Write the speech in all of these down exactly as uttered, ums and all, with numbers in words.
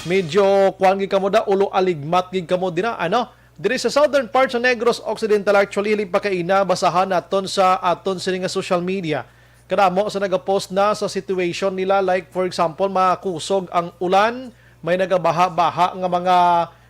Medyo kuan gid kamo da, ulo aligmat gid kamo dira, ano? Diri sa southern part sa Negros Occidental, actually, hiling pa kaina, basahan naton sa aton sini nga social media. Kadamo sa nagapost na sa situation nila, like, for example, makusog ang ulan, may nagabaha-baha nga mga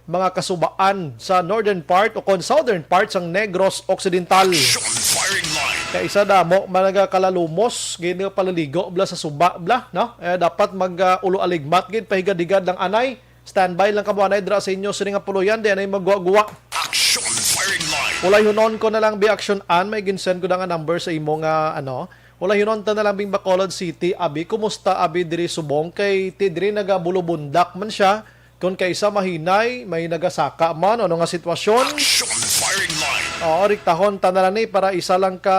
mga kasubaan sa northern part o kon southern part sang Negros Occidental. Action firing line. Kay isa damo man nagakalalumos, gid nga palaligo bla sa suba bla, no? Eh, dapat mag, ah, ulo aligmat gid, pahigad-higad lang anay. Standby lang kamo anay dira sa inyo sini nga puloyan, di anay magguwa-guwa. Action firing line. Ulayhunon ko na lang bi, Action An, may ginsend ko na nga number sa imo nga, ano, ulayhunon ta na lang bing Bacolod City, abi, kumusta abi diri subong? Kay ti diri nagabulubundak man siya, kon kaisa mahinay, may nagasaka man, ano nga sitwasyon? Action firing line. Oo, riktahon ta na lang ni para isa lang ka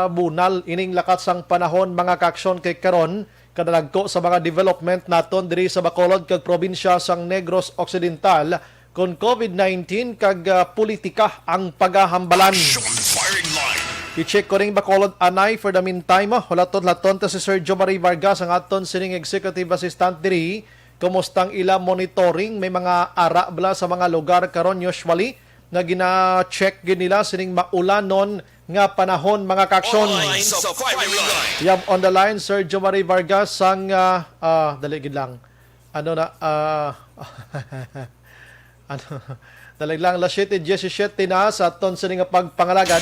bunal ining lakat sang panahon, mga kaaksyon, kay karon, kadalagko sa mga development naton diri sa Bacolod kag probinsya sang Negros Occidental, kon covid nineteen kag, ah, politika ang pagahambalan. Action firing line. I-check ko ring Bacolod anay for the meantime. Oh, hulaton-hulaton ta si Sir Jomari Vargas, ang aton sining executive assistant diri. Kumusta ang ila monitoring? May mga ara bala sa mga lugar karon usually nga gina-check gid nila sining maulanon nga panahon, mga kaaksyon? Online sa firing line. We have on the line Sir Jomari Vargas sang, ah, ah, dali gid lang. Ano na, ah, ano, dali lang, las siete diecisiete na sa aton sini nga pagpangalagad.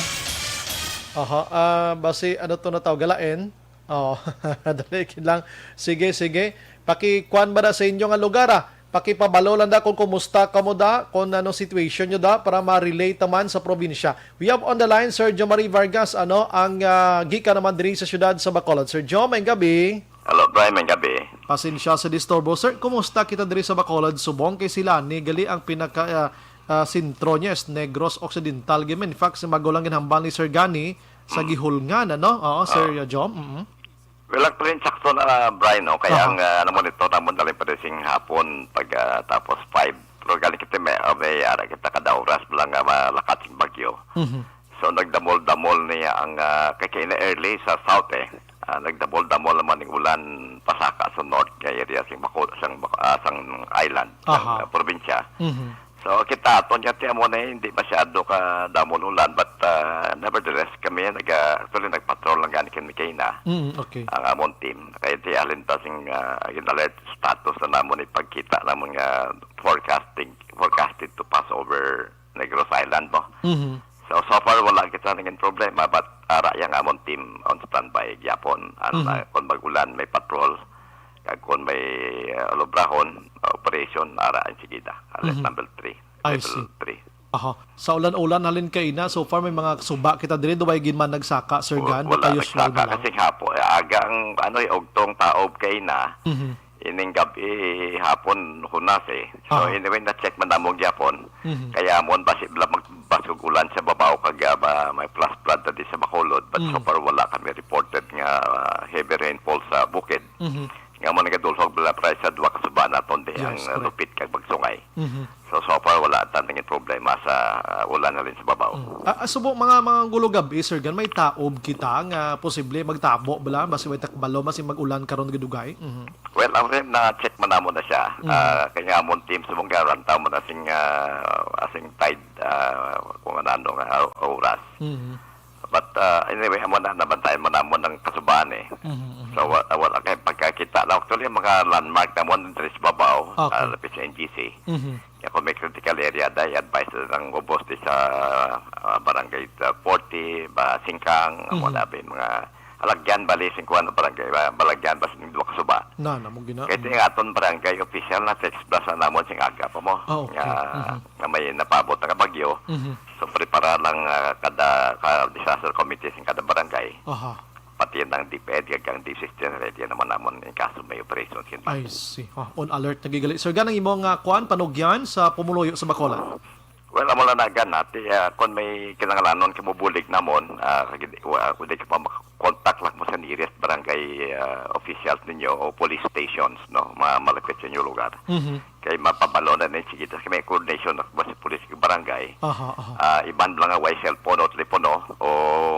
Aha, ah, basi ano to na tawag, galain? Oh, dali gid lang. Sige, sige. Pakikuan ba na sa inyo nga lugar, ah? Pakipabalo lang da kung kumusta kamo da, kung ano situation nyo da, para ma-relay ta man sa probinsya. We have on the line, Sir Jomari Vargas, ano, ang, ah, gikan naman diri sa siyudad sa Bacolod. Sir Jo, may gabi. Hello, Brian, may gabi. Pasensya sa disturbo. Sir, kumusta kita diri sa Bacolod? Subong kay sila ni gali ang pinaka, ah, ah, sentro niya is Negros Occidental. Gid man, in fact, si magulang ginhambal ni Sir Gani sa Mm. Gihulngan, ano? Oo, Sir Oo. Jo. Mm-mm. Well, actually, sakto na, Brian, no? Kaya Aha. ang, ah, namonitor namon dali pa rin sing hapon pag, ah, tapos five. Pero galing kita may, ah, may ara kita kada oras lang nga malakat sing bagyo. Mhm. So, nagdamol-damol niya ang, ah, kay, kay na early sa south, eh. Ah, nagdamol-damol naman ang ulan pasaka sa north nga area sing Bako-, sang Bako-, ah, sang island, sang, Aha. ah, probinsya. Mhm. So, kita aton nga ti amo na hindi masyado ka damol ulan, but, ah, nevertheless, kami naga-, actually nagpatrol lang gani kami kay na. Mm, okay. Ang amon team. Kaya ti halin ta sing, ah, in alert status na namon ipagkita namon nga forecasting, forecasted to pass over Negros Island, no? Mhm. So, so far, wala kita naging problema, but ara yang amon team on standby gyapon. Ang, Mhm. ah, kung mag-ulan, may patrol. Kag kung may, ah, lubrahon, ah, operation, ara ang sigida. Alert Mhm. number three. I Level see. three. Aha. Sa ulan-ulan, halin kay na, so far may mga suba kita diri, duway gid man nagsaka, Sir Wa-, Gan, wala baka usual nagsaka na lang. Kasi hapon, eh, aga ang, ano, eh, ugtong taob kay na, Mhm. ining gabi, hapon, hunas, eh. So, Aha. anyway, na-check man namon gyapon. Mhm. Kaya amon, basi bla magbasog ulan sa babaw, kag, ah, ba, may flash flood na di sa Bacolod, but so Mhm. far wala kami reported nga, ah, heavy rainfall sa bukid. Mhm. Nga mo nagadulhog bala, Bray, sa duha ka suba naton di Yes, ang, uh, correct. Lupit kag Bagsungay. Mhm. So, so far, wala ta naging problema sa, uh, ulan halin sa babaw. Mm. Ah, ah, subo, mga, mga gulo gabi, Sir Gan, may taob kita nga posible magtabo bala, basi way takbalo, basi mag-ulan karon gidugay. Mhm. Well, ang rin na-check man namo na siya. Mhm. Ah, kaya nga amon team, subong nga, ranta mo na sing, ah, asing tide, ah, kung ano, nga or-, oras. Mhm. But, uh, anyway, amo na, nabantayan mo namon ang kasubaan, eh. Mhm, mhm. So, wa-, wala kay pagkakita lang. Actually, ang mga landmark namon diri sa babaw, Okay. Ah, lapit sa N G C. Mhm. Kaya kung may critical area, dahil advice na lang ubos di sa, ah, barangay, ah, forty, ba, Singkang, amo Mhm. na, ba, mga Alagyan, bali, singkuan ang barangay, ba, Balagyan, basta ning duha ka suba. Na, namo gina. Kaya Mm. ito yung aton barangay official na text blast na namon sing aga pa mo. Ah, okay. Nga, Mhm. nga may napabot na nga bagyo. Mhm. So, prepara lang, ah, kada, ka disaster committee sa kada barangay. Aha. Pati ang DepEd, kag ang DepEd, ready naman namon in kaso may operation. I see. Ah, on alert na gigali. Sir, ganang imo nga kuan, panugyan sa pumuluyo sa Bacolod? Well, amo lang na, Gan, ati, ah, kung may kinahanglanon, kimubulig namon, ah, kag-, wa-, kung di ka pa mak-, contact lang mo sa nearest barangay ah, officials ninyo o police stations, no, mga malapit sa inyong lugar. Mhm. Kay mapabalo na ni sige, tas may coordination na ba sa police ng barangay. Aha, aha. Ah, iban lang nga way cellphone o telepono o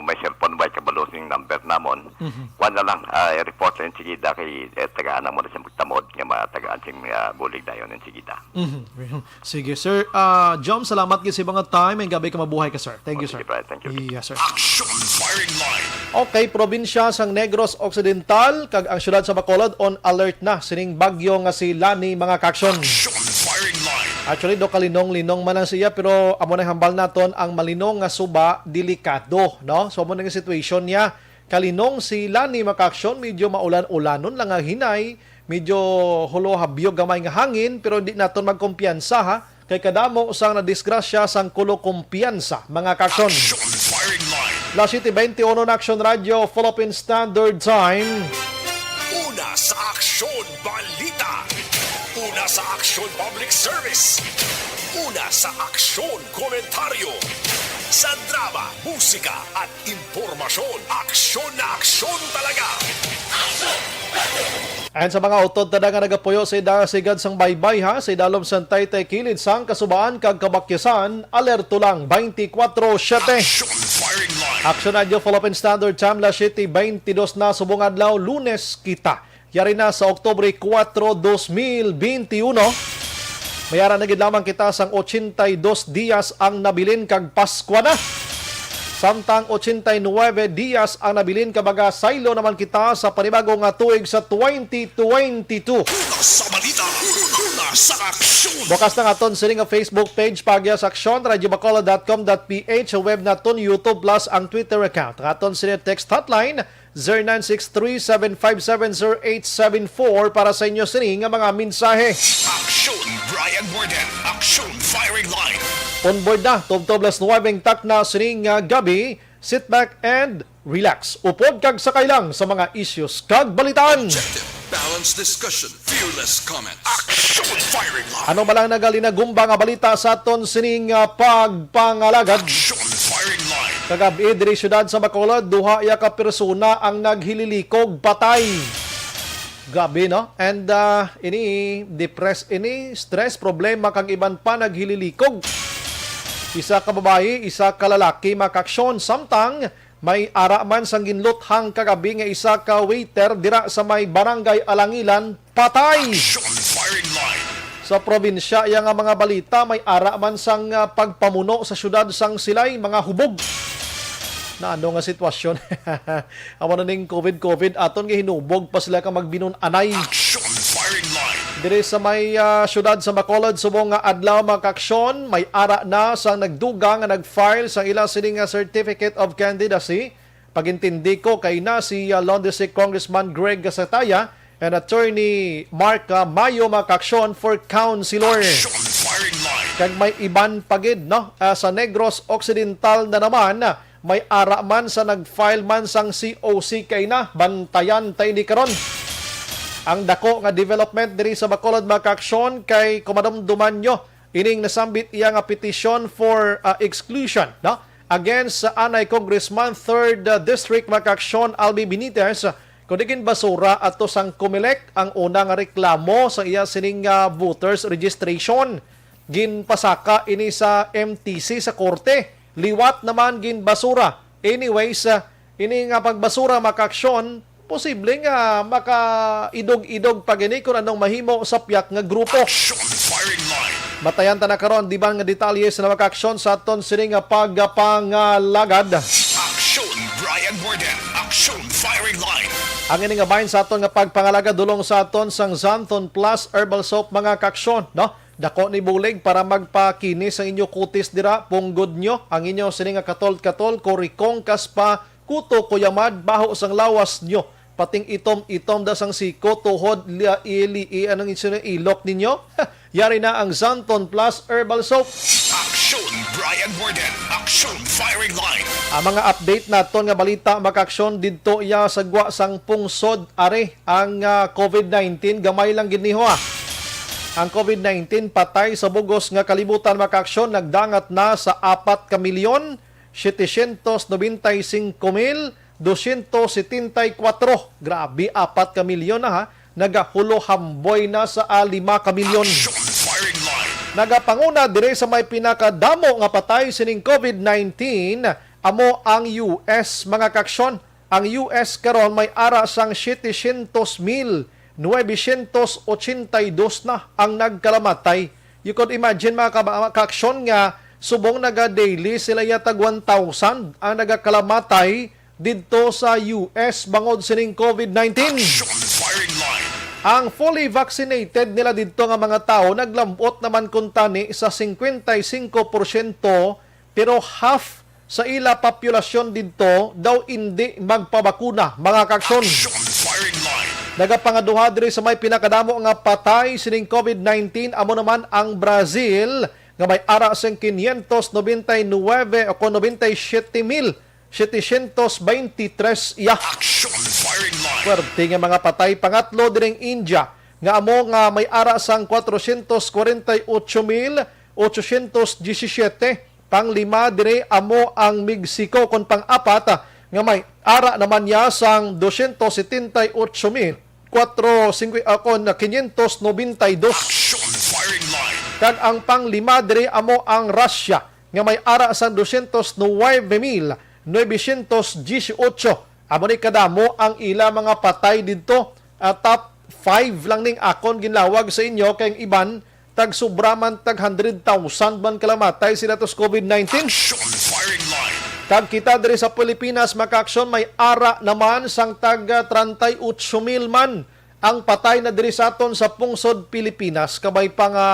may cellphone, way kabalo sing number namon. Mhm. Kuan na lang, ah, report lang sige da kay eh, tagaan mo na sa magtamod nga matagaan sing ah, bulig dayon ng sige da. Mhm. Sige, sir. Ah, Jom, salamat gid sa mga time. May gabi ka, mabuhay ka, sir. Thank you, sir. Sige, Brian. Thank you. Yes, sir. Aksyon Firing Line. Okay, probinsya sang Negros Occidental kag ang siyudad sa Bacolod on alert na sining bagyo nga si Lani, mga kaaksyon. Aksyon Firing Line. Actually, do kalinong-linong man lang siya, pero amo na hambal naton, ang malinong nga suba delikado, no? So amo na nga situation niya. Kalinong si Lani, mga kaaksyon, medyo maulan-ulanon lang ang hinay, medyo holohabyog gamay nga hangin, pero di naton magkumpiyansa, ha, kay kadamo sang nadisgrasya sang kulo kumpiyansa, mga kaaksyon. Aksyon Firing Line. Las siete beintiuno na Aksyon Radio Philippine Standard Time. Una sa Aksyon Balita. Una sa Aksyon Public Service. Una sa Aksyon Komentaryo. Sa drama, musika at impormasyon, aksyon na aksyon talaga. And sa mga utod tada nga nagapuyo sa ida sigad sang baybay, ha, sa idalom sang taytay kilid sang kasubaan kag kabakyasan, alerto lang twenty-four seven. Aksyon Firing Line. Aksyon Radio Philippine Standard Time, las siete beintidos na subong adlaw, Lunes kita. Yari na sa Oktubre kuwatro, dos mil beintiuno. May ara na gid lamang kita sang ochenta y dos dias ang nabilin kag Paskwa na. Samtang ochenta y nuebe dias ang nabilin, kag magasaylo naman kita sa panibago nga tuig sa twenty twenty-two. Una sa balita, una sa aksyon. Bukas na nga aton sini nga Facebook page, Pagyas Aksyon, radyo bacolod dot com dot p h, web naton, YouTube, plus ang Twitter account. Ang aton sini text hotline, zero nine six three seven five seven zero eight seven four para sa inyo sini nga mga mensahe. Aksyon Brian Warden, Aksyon Firing Line. On board na, tubtob las nuwebe takna sini nga gabi. Sit back and relax. Upod kag sakay lang sa mga issues kag balitaan. Objective, balanced discussion, fearless comments. Aksyon Firing Line. Ano ba lang nagalinagumba nga balita sa aton sining ah, pagpangalagad? Aksyon Firing Line. Kagabi, diri siyudad sa Bacolod, duha ya ka persona ang naghililikog patay. Grabe, no? And ah, ini depressed ini, stress, problema kag iban pa naghililikog. Isa ka babayi, isa ka lalaki, mga kaaksyon. Samtang may ara man sang ginluthang kagabi nga isa ka waiter dira sa may Barangay Alangilan, patay. Aksyon Firing Line. Sa probinsya, iya nga mga balita, may ara man sang ah, pagpamuno sa siyudad sang silay mga hubog. Na ano nga sitwasyon? Amo na ning covid covid, aton nga hinubog pa sila ka magbinunan-ay. Aksyon Firing Line. Diri sa may ah, siyudad sa Bacolod, subong nga adlaw, mga kaaksyon, may ara na sang nagdugang nga nag-file sang ila sini nga Certificate of Candidacy. Pagintindi ko kay na si ah, Lone District Congressman Greg Gasataya and Attorney Mark ah, Mayo, mga kaaksyon, for councilor. Aksyon Firing Line. Kag may iban pa gid, no? Ah, sa Negros Occidental na naman, ah, may ara man sa nag-file man sang C O C kay na, bantayan ta ini karon. Ang dako nga development diri sa Bacolod, mga kaaksyon, kay kumadumduman nyo ining nasambit iya nga petition for ah, exclusion, no? Against sa anay Congressman, third ah, District, mga kaaksyon, Albi Benitez, kundi ginbasura ato sang Comelec ang una nga reklamo sa iya sining ah, voters registration. Ginpasaka ini sa M T C sa korte. Liwat naman ginbasura. Anyways, ah, ini nga pagbasura, mga kaaksyon, posible nga makaidog-idog pa gini kung anong mahimo sa piyak nga grupo. Aksyon Firing Line. Matayan ta na karon diban nga detalye sa mga kaaksyon sa aton sini nga pagpangalagad. Aksyon Brian Warden. Aksyon Firing Line. Ang ini nga bahin sa aton nga pagpangalagad dulong sa aton sang Xanthone Plus Herbal Soap, mga kaaksyon, no? Dako ni bulig para magpakinis ang inyo kutis dira, punggod nyo, ang inyo sini nga katol-katol, kurikong, kaspa, kuto, kuyamad, baho sang lawas nyo, pating itom-itom da sang siko, tuhod, lia-, ili-, i-, anong inyo ilok ninyo? Yari na ang Xanthone Plus Herbal Soap. Aksyon Brian Warden. Aksyon Firing Line. Ang mga update naton nga balita, mga kaaksyon, didto iya sa gwa sang pungsod, ari ang ah, covid nineteen, gamay lang gid ni ho, ah. Ang covid nineteen patay sa bugos nga kalibutan, mga kaaksyon, nagdangat na sa apat ka milyon, setecientos noventa y cinco mil, dosyentos setenta y kuwatro. Grabe, apat ka milyon na, ha. Nagahulohamboy na sa, ah, lima ka milyon. Action Firing Line. Nagapanguna diri sa may pinakadamo nga patay sining covid nineteen, amo ang U S, mga kaaksyon. Ang U S karon may ara sang setecientos mil nuwebesyentos ochenta y dos na ang nagkalamatay. You could imagine, mga kaba-, mga kaaksyon, nga subong naga-daily sila yatag one thousand ang nagakalamatay didto sa U S bangod sining covid nineteen. Action Firing Line. Ang fully vaccinated nila didto nga mga tawo naglambot naman kuntani sa cincuenta y cinco porsyento, pero half sa ila populasyon didto daw indi magpabakuna, mga kaaksyon. Action Firing Line. Nagapangaduha diri sa may pinakadamo nga patay sining covid nineteen, amo naman ang Brazil, nga may ara sing quinientos noventa y nueve o kon noventa y siete mil setecientos veintitrés iya. Action Firing Line. Puwerte nga mga patay. Pangatlo diring India, nga amo nga may ara sang cuatrocientos cuarenta y ocho mil ochocientos diecisiete. Panglima diri amo ang Mexico, kon pang-apat, ah, nga may ara naman niya sang dosyentos setenta y ocho mil cuatro singku-, ah, kon quinientos noventa y dos. Action Firing Line. Kag ang panglima diri amo ang Russia, nga may ara sang dosyentos nuwebe mil nuwebesyentos dieciocho. Amo ni kadamo ang ila mga patay didto. Ah, top five lang ning akon ginlawag sa inyo, kay ang iban tag sobra man, tag hundred thousand man kalamatay sila tos covid nineteen. Action Firing Line. Kag kita diri sa Pilipinas, mga kaaksyon, may ara naman sang tag, ah, treinta y ocho mil man ang patay na diri sa aton sa pungsod Pilipinas. Kabay pa nga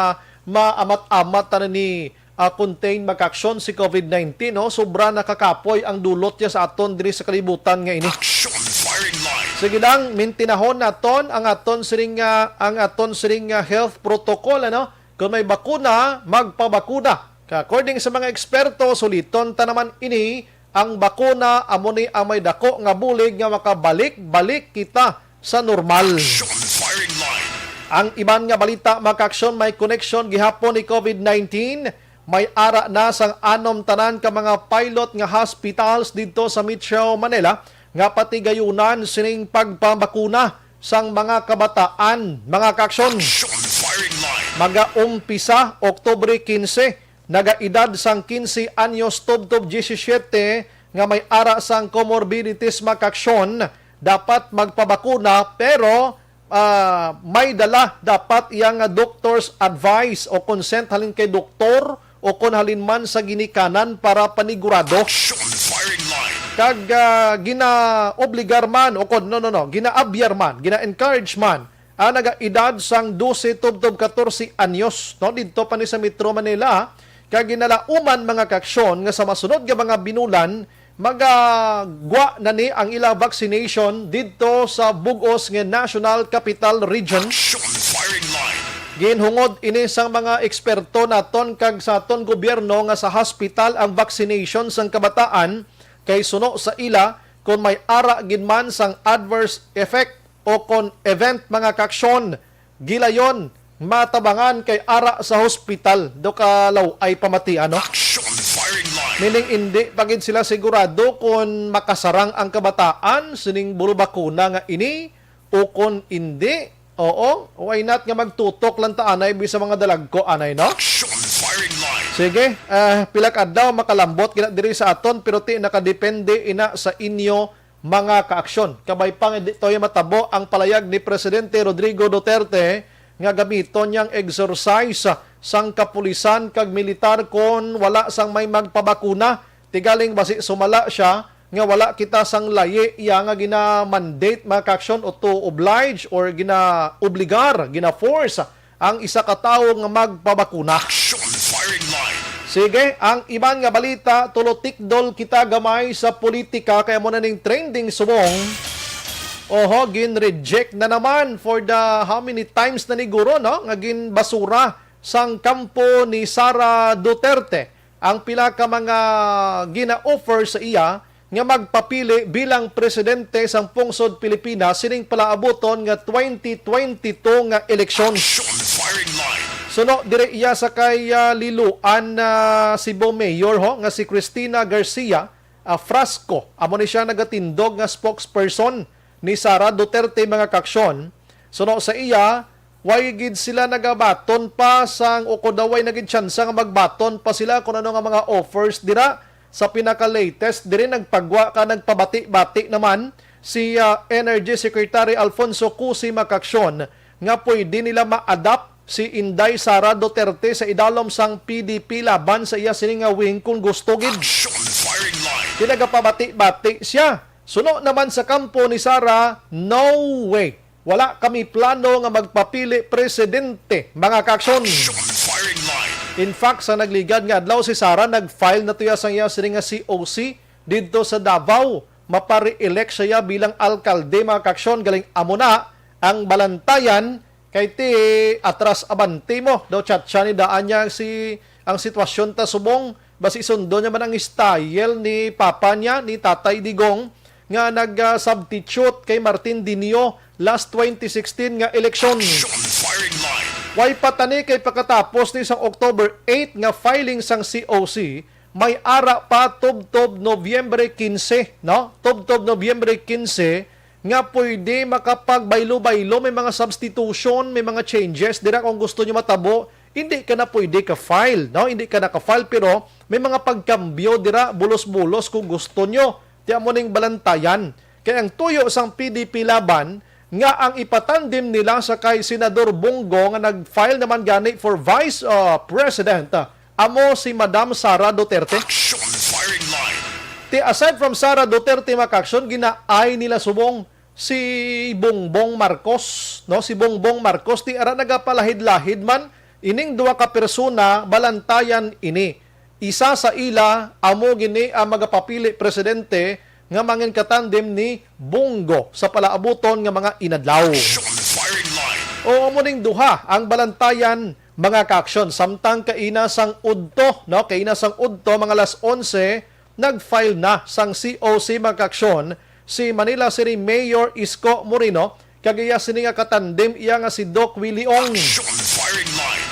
maamat-amat tanan ni, ah, contain, mga kaaksyon, si covid nineteen, no? Sobra nakakapoy ang dulot niya sa aton diri sa kalibutan nga ini. Action Firing Line. Sige lang, mintinahon naton ang aton siring, ah, ang aton siring, ah, health protocol, ano? Kung may bakuna, magpabakuna. Ka-, according sa mga eksperto, suliton ta naman ini, ang bakuna amo ni ang may dako nga bulig nga makabalik-balik kita sa normal. Action Firing Line. Ang iban nga balita, mga kaaksyon, may connection gihapon ni covid nineteen. May ara na sang anom tanan ka mga pilot nga hospitals didto sa Metro Manila nga patigayunan sining pagpabakuna sang mga kabataan, mga kaaksyon. Action Firing Line. Mag-aumpisa Oktubre quince, nagaedad sang quince anyos tubtob diecisiete nga may ara sang comorbidities, mga kaaksyon, dapat magpabakuna, pero, ah, may dala dapat iya nga doctor's advice o consent halin kay doktor o kon halin man sa ginikanan para panigurado. Action Firing Line. Kag, ah, ginaobligar man o kon, no, no, no, ginaabyar man, gina-encourage man ang nagaedad sang dose tubtob katorse anyos, no, didto pa ni sa Metro Manila, kag ginalauman, mga kaaksyon, nga sa masunod nga mga binulan, magagwa na ni ang ila vaccination didto sa bug-os nga National Capital Region. Action Firing Line. Ginhungod ini sang mga eksperto naton kag sa aton gobyerno nga sa hospital ang vaccination sang kabataan, kay suno sa ila, kon may ara gid man sang adverse effect o kon event, mga kaaksyon, gilayon matabangan kay ara sa hospital. Do ka law-ay pamatian, no? Action Firing Line. Meaning, indi pa gid sila sigurado kon makasarang ang kabataan sining bulbakuna nga ini o kon indi. Oo, why not nga magtutok lang ta anay bisan mga dalagko anay, no? Action Firing Line. Sige, ah, pila ka adlaw makalambot gina diri sa aton, pero ti nakadepende ina sa inyo mga kaaksyon. Kabay pa nga di toy matabo ang palayag ni Presidente Rodrigo Duterte nga gamiton niyang exercise sang kapulisan kag militar kon wala sang may magpabakuna. Tigaling basi sumala siya nga wala kita sang layi iya nga gina-mandate, mga kaaksyon, o to oblige or ginaobligar, gina-force ang isa ka tawo nga magpabakuna. Action Firing Line. Sige, ang iban nga balita, tulo tikdol kita gamay sa politika kay amo na ning trending subong. Oho, gin-reject na naman for the how many times na ni guro, no? Nga ginbasura sang kampo ni Sara Duterte ang pila ka mga gina-offer sa iya nga magpapili bilang presidente sang pungsod Pilipinas sining palaabuton nga twenty twenty-two nga eleksyon. Action Firing Line. Suno diri iya sa kay, ah, Liloan, ah, Cebu Mayor, ho, nga si Cristina Garcia, ah, Frasco. Amo ni siya nagatindog nga spokesperson ni Sara Duterte, mga kaaksyon. Suno sa iya, way gid sila nagabaton pa sang, o kon daw way na gid tsansa nga magbaton pa sila kung ano nga mga offers dira. Sa pinaka-latest diri, nagpagwa ka, nagpabati-bati naman si, ah, Energy Secretary Alfonso Cusi, mga kaaksyon, nga pwede nila ma-adapt si Inday Sara Duterte sa idalom sang P D P laban sa iya sini nga wing kung gusto gid. Action firing line. Kinagapabati-bati siya. Suno naman sa kampo ni Sara, no way. Wala kami plano nga magpapili presidente, mga kaaksyon. Action firing line. In fact, sa nagligad nga adlaw, si Sara nag-file na tuya sang iya sini nga C O C didto sa Davao. Mapare-elect siya bilang alkalde, mga kaaksyon. Galing amo na ang balantayan kay ti atras abante mo daw, chat siya ni daan niya si ang sitwasyon ta subong. Basi sundo niya man ang style ni papa niya, ni Tatay Digong, nga nag-substitute kay Martin Dinio last twenty sixteen nga eleksyon. Action firing line. Way pa tani kay pakatapos ni sang October eight nga filing sang C O C, may ara pa tubtob Nobyembre quince, no? Tubtob Nobyembre quince nga pwede makapagbaylo-baylo, may mga substitution, may mga changes dira kung gusto niyo matabo. Hindi ka na pwede ka-file, no? Hindi ka na ka-file, pero may mga pagkambyo dira, bulos-bulos kung gusto niyo. Ti amo ning balantayan. Kay ang tuyo sang P D P Laban nga ang ipatandem nila sa kay Senador Bong Go nga nag-file naman gani for Vice, uh, President, uh, amo si Madam Sara Duterte. Action firing line. Ti aside from Sara Duterte, mga kaaksyon, ginaay nila subong si Bongbong Marcos, no? Si Bongbong Marcos, ti ara nagapalahid-lahid man ining duha ka persona, balantayan ini. Isa sa ila amo gini ang magapapili presidente nga mangin katandem ni Bong Go sa palaabuton nga mga inadlaw. Action firing line. O amo ning duha ang balantayan, mga kaaksyon, samtang kaina sang udto, no? Kaina sang udto, mga alas onse, nag-file na sang C O C, mga kaaksyon, si Manila City Mayor Isko Moreno, kag iya sini nga katandem iya nga si Doc Willie Ong. Action firing line.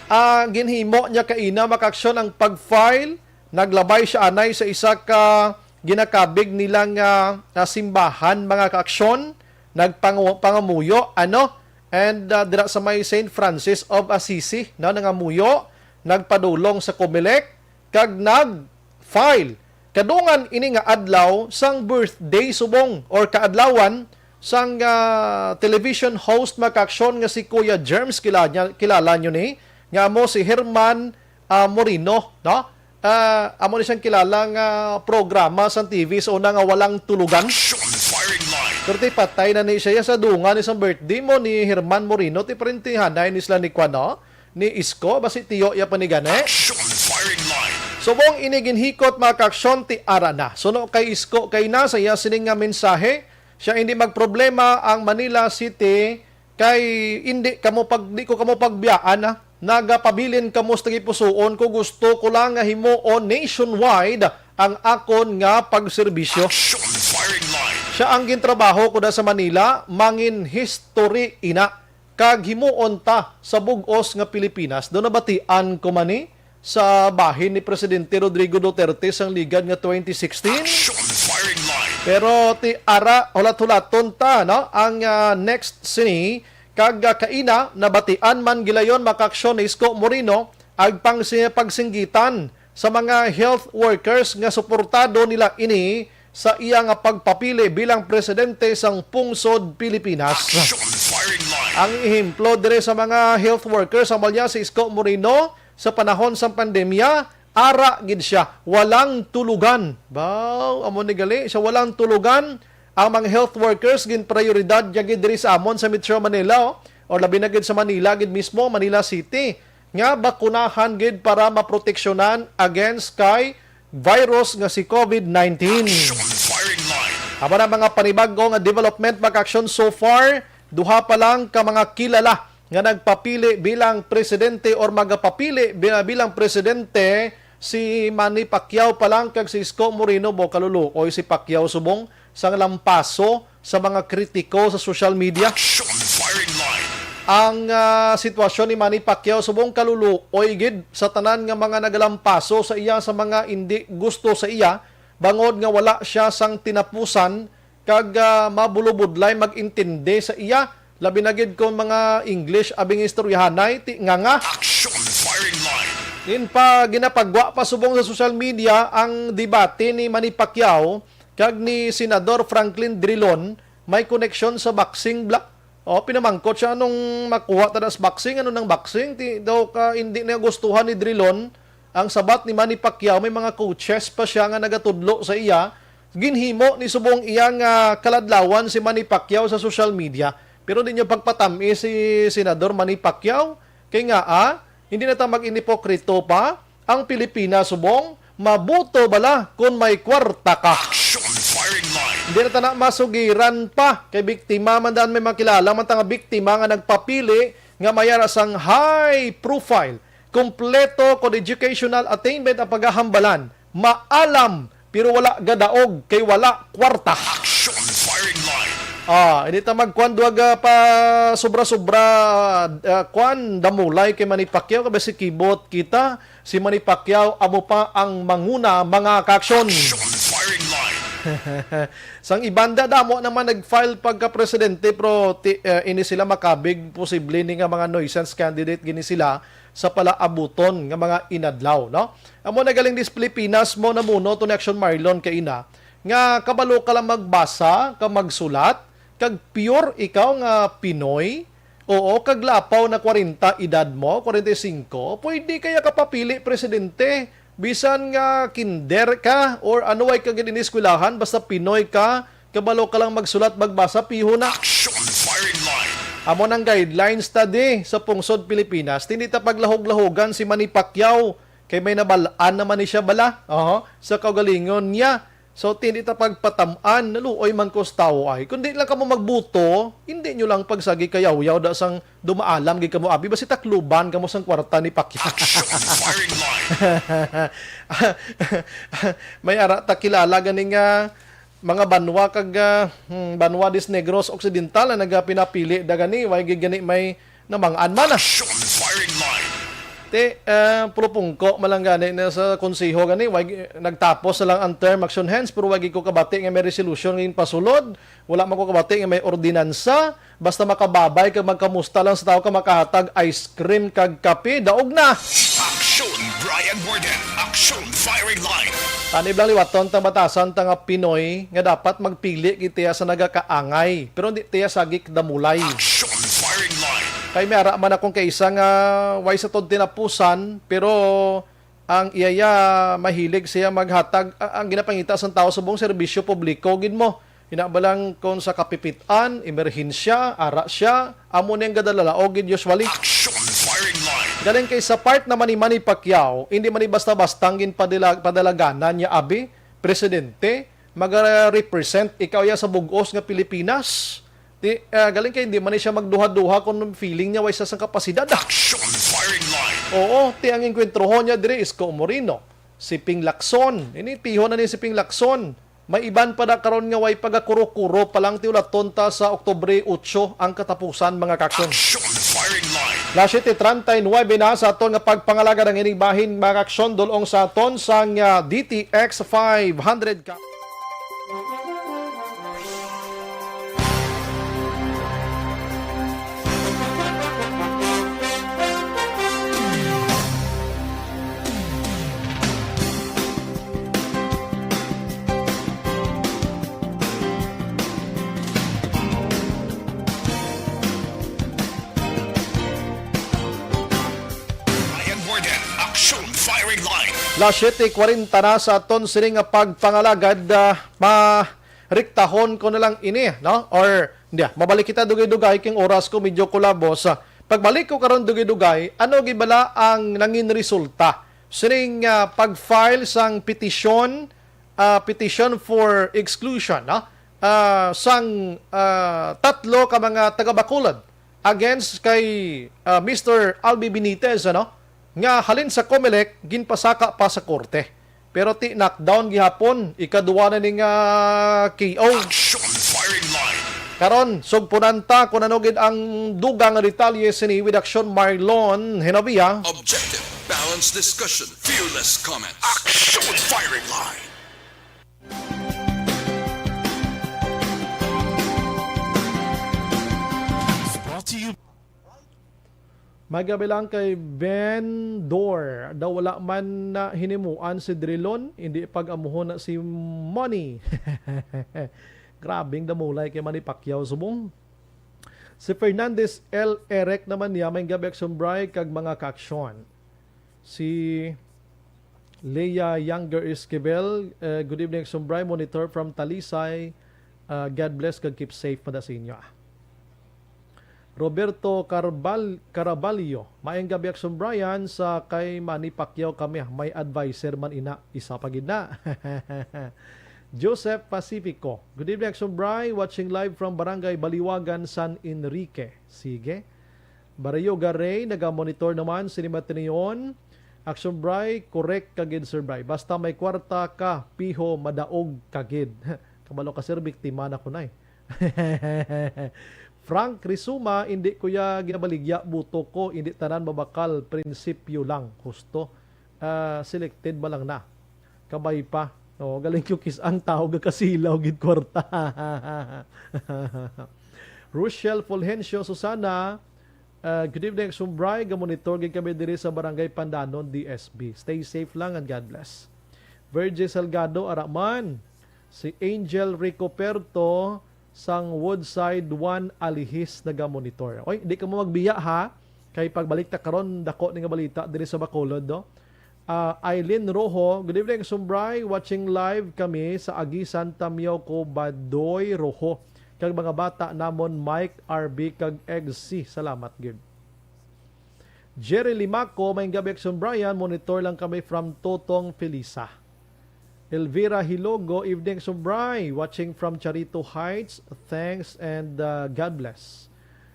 Ah, ginhimo niya kaina, mga kaaksyon, ang pag-file. Naglabay siya anay sa isa ka ginakabig nila nga, ah, simbahan, mga kaaksyon. Nagpangu-, pangamuyo, ano? And, ah, dira sa may Saint Francis of Assisi, no, nangamuyo, nagpadulong sa Comelec, kag nag-file. Kadungan ini nga adlaw sang birthday subong or kaadlawan sang, ah, television host, mga kaaksyon, nga si Kuya Germs, kilala, kilala nyo ni, nga amo si Herman, ah, Moreno, no? Ah, amo ni siyang kilala nga programa sa T V sa una nga Walang Tulugan. Action firing line. Pero ti patay na ni siya sa dungan ni sang birthday mo ni Herman Moreno, ti parintihanay ni sila ni Kwan, no? Ni Isko, basi tiyo iya pa ni gani. Action firing line. Subong ini ginhikot, mga kaaksyon, ti ara na. Suno kay Isko kay na sa iya sining nga mensahe, siya hindi magproblema ang Manila City kay hindi kamo pag, di ko kamo pagbiyaan, ha. Nagapabilin kamo sa tagipusoon ko, gusto ko lang nga himuon nationwide ang akon nga pagserbisyo. Action firing line. Siya ang gintrabaho ko da sa Manila, mangin history ina. Kag himuon ta sa bug-os nga Pilipinas. Daw nabatian ko man ni sa bahin ni Presidente Rodrigo Duterte sang ligad nga twenty sixteen. Action firing line. Pero ti ara, hulat-hulaton ta, no? Ang, ah, next sini, kag, ah, kaina, nabatian man gilayon, mga kaaksyon, ni Isko Moreno, ang pang-, pagsinggitan sa mga health workers nga suportado nila ini sa iya nga pagpapili bilang presidente sang pungsod Pilipinas. Action firing line. Ang ehemplo dire sa mga health workers, amo niya si Isko Moreno, sa panahon sang pandemya, ara gid siya, walang tulugan. Baw, amo ni gali, sa walang tulugan, ang mga health workers ginprioridad niya gid diri sa amon sa Metro Manila, oh, or labi na gid sa Manila gid mismo, Manila City, nga bakunahan gid para maproteksyonan against kay virus nga si covid nineteen. Action firing line. Amo na mga panibag-o nga development, mga kaaksyon, so far, duha pa lang ka mga kilala nga nagpapili bilang presidente or magapapili bi-, bilang presidente, si Manny Pacquiao pa lang kag si Isko Moreno. Mo kaluluoy si Pacquiao subong sang lampaso sa mga kritiko sa social media. Action firing line. Ang, ah, sitwasyon ni Manny Pacquiao subong kaluluoy gid sa tanan nga mga nagalampaso sa iya, sa mga indi gusto sa iya, bangod nga wala siya sang tinapusan kag, ah, mabulobudlay mag-intindi sa iya, labi na gid kon mga English abi nga istoryahanay, ti nga nga. Action firing line. Din pa, ginapagwa pa subong sa social media ang debate ni Manny Pacquiao kag ni Senador Franklin Drilon may koneksyon sa boxing bla. O, pinamangkot siya, "Anong makuha ta na sa boxing? Ano nang boxing?" Ti daw ka, hindi na gustuhan ni Drilon ang sabat ni Manny Pacquiao. May mga coaches pa siya nga nagatudlo sa iya. Ginhimo ni subong iya nga kaladlawan si Manny Pacquiao sa social media. Pero di nyo pagpatami si Senador Manny Pacquiao. Kay nga, ah, hindi na ta mag-inipokrito pa. Ang Pilipinas subong, mabuto bala kon may kwarta ka. Action firing line. Hindi na ta na masugiran pa. Kay biktima man daan, may makilala man ta nga biktima nga nagpapili nga may ara sang high profile. Kompleto kon educational attainment ang pagahambalan. Maalam, pero wala gadaog kay wala kwarta. Action firing line. Ah, hindi ta magkuan duwag, ah, pa sobra-sobra, ah, kuan, damulay kay Manny Pacquiao, kay si kibot kita, si Manny Pacquiao amo pa ang manguna, mga kaaksyon. Action firing line. Sang ibanda, damo naman nag-file pagka-presidente, pero ti-, eh, ini sila makabig, posible ni nga mga nuisance candidate gini sila sa palaabuton nga mga inadlaw, no? Amo na galing dis Pilipinas mo namuno to ni Action Marlon kaina, nga kabalo ka lang magbasa, ka magsulat, kag pure ikaw nga Pinoy, oo, kag lapaw na kwarenta edad mo, kwarenta y singko, pwede kaya ka papili presidente. Bisan nga kinder ka or ano, way ka gid ineskwelahan, basta Pinoy ka, kabalo ka lang magsulat, magbasa, piho na. Action firing line. Amo nang guidelines ta di sa pungsod Pilipinas, hindi ta paglahog-lahogan si Manny Pacquiao, kay may nabal-an naman ni siya bala, oho, sa kaugalingon niya. So, hindi ta pagpatam-an, naluoy man ko sa tawo ay. Kung di lang kamo magbuto, hindi nyo lang pagsagi kayawyaw da sang dumaalam gid kamo, abi, basi takluban kamo sang kwarta ni Pacquiao. Action firing line. May ara ta kilala gani nga mga banwa kag, ah, hmm, banwa dis Negros Occidental na nagapinapili da gani, way gid gani may namang-an man, ah. Action firing line. Ti, ah, pulupungko man lang gani na sa konseho gani, way, nagtapos na lang ang term, action hands, pero way gid ko kabati nga may resolution nga ginpasulod, wala man ko kabati nga may ordinansa, basta makababay kag magkamusta lang sa tawo ka makahatag ice cream kag kape, daog na. Action, Brian Warden. Action firing line. Tanib lang liwaton tang batasan ta nga Pinoy nga dapat magpili gid tiya sa nagakaangay, pero hindi tiya sagik damulay. Action firing line. Kay may ara man akong kaisa nga way sa tod tinapusan, pero ang iya, iya mahilig siya maghatag, a-, ang ginapangita sang tawo subong serbisyo publiko gid mo. Ina ba lang kung sa kapipit-an, emerhensya, ara siya, amo ni ang gadalalaog gid usually. Action firing line. Galing kay sa part naman ni Manny Pacquiao, hindi man ni basta-basta ang ginpadala-, padalaganan niya abi, presidente, maga-represent ikaw ya sa bug-os nga Pilipinas. Ti, ah, galing kay hindi man ni siya magduha-duha kung feeling niya way sa sang kapasidad, ah. Action firing line. Oo, ti ang engkwentrohon niya diri, Isko Moreno, si Ping Lacson. Ini piho na ni si Ping Lacson. May iban pa na karon nga way pagakuro-kuro pa lang, ti ulaton ta sa Oktubre otso ang katapusan, mga kaaksyon. Action firing line. Las siete treinta y nueve na sa aton nga pagpangalagad ang ining bahin, mga kaaksyon, dulong sa aton sang, ah, D T X five hundred ka. Ryan Warden, Action Firing Line. Las siete cuarenta na sa aton sini nga pagpangalagad, ah, mariktahon ko na lang ini, no? Or, hindi, ah, mabalik kita dugay-dugay, kay ang oras ko medyo kulabos. Ah, pagbalik ko karon dugay-dugay, ano gid bala ang nangin resulta sining, ah, pag-file sang petisyon, ah, petition for exclusion, no? Ah, sang, ah, tatlo ka mga taga-Bacolod against kay, ah, Mister Albi Benitez, ano, nga halin sa Comelec, ginpasaka pa sa korte. Pero ti knockdown gihapon, ikaduwa na ning, ah, K O. Action Firing Line. Karon, sugpunan ta kung ano gid ang dugang nga detalye sini with Action Marlon Genovia. Objective, balanced discussion, fearless comment. Action Firing Line. May gabi lang kay Ben Dor. Daw wala man na hinimuan si Drilon, hindi pag-amuhon na si Money. Grabing damulay kay Manny Pacquiao subong. Si Fernandez L. Eric naman niya, may gabi Action Bray kag mga kaaksyon. Si Leah Younger Esquivel, eh, good evening, Action Bray, monitor from Talisay. Ah, God bless kag keep safe pa sa inyo. Roberto Carbal-, Caraballo, maayong gabi, Action Brian, sa kay Manny Pacquiao kami, may adviser man ina, isa pa gid na. Joseph Pacifico, good evening, Action Bry, watching live from Barangay Baliwagan, San Enrique. Sige. Barrio Garay, naga-monitor naman, sini Matinion. Action Bry, correct ka gid, Sir Bry. Basta may kwarta ka, piho, madaog ka gid. Kabalo ka, sir, biktima na ko na eh. Frank Rizuma, hindi ko ya ginabaligya, buto ko, hindi tanan mabakal, prinsipyo lang, husto. Ah, selected ba lang na? Kabay pa. Oh, galing yung kis ang tao gakasilaw gid kwarta. Rochelle Fulgencio Susana, ah, good evening, Action Bry. Ga-monitor gid kami diri sa Barangay Pandanon, D S B. Stay safe lang and God bless. Virgie Salgado, ara man. Si Angel Ricoperto, sang Woodside one Alihis naga-monitor. Oy, di ka mo magbiya, ha? Kay pagbalik ta karon, dako ni nga balita diri sa Bacolod, no? Ah, Aileen Rojo, good evening, Action Bry. Watching live kami sa Aguisan, Tamyaw ko, Badoy Rojo. Kag mga bata namon, Mike, R B, kag Egg C. Salamat gid. Jerry Limaco, maayong gabi, Action Brian. Monitor lang kami from Totong, Felisa. Elvira Hilogo, evening, Action Bry. Watching from Charito Heights. Thanks and, uh, God bless.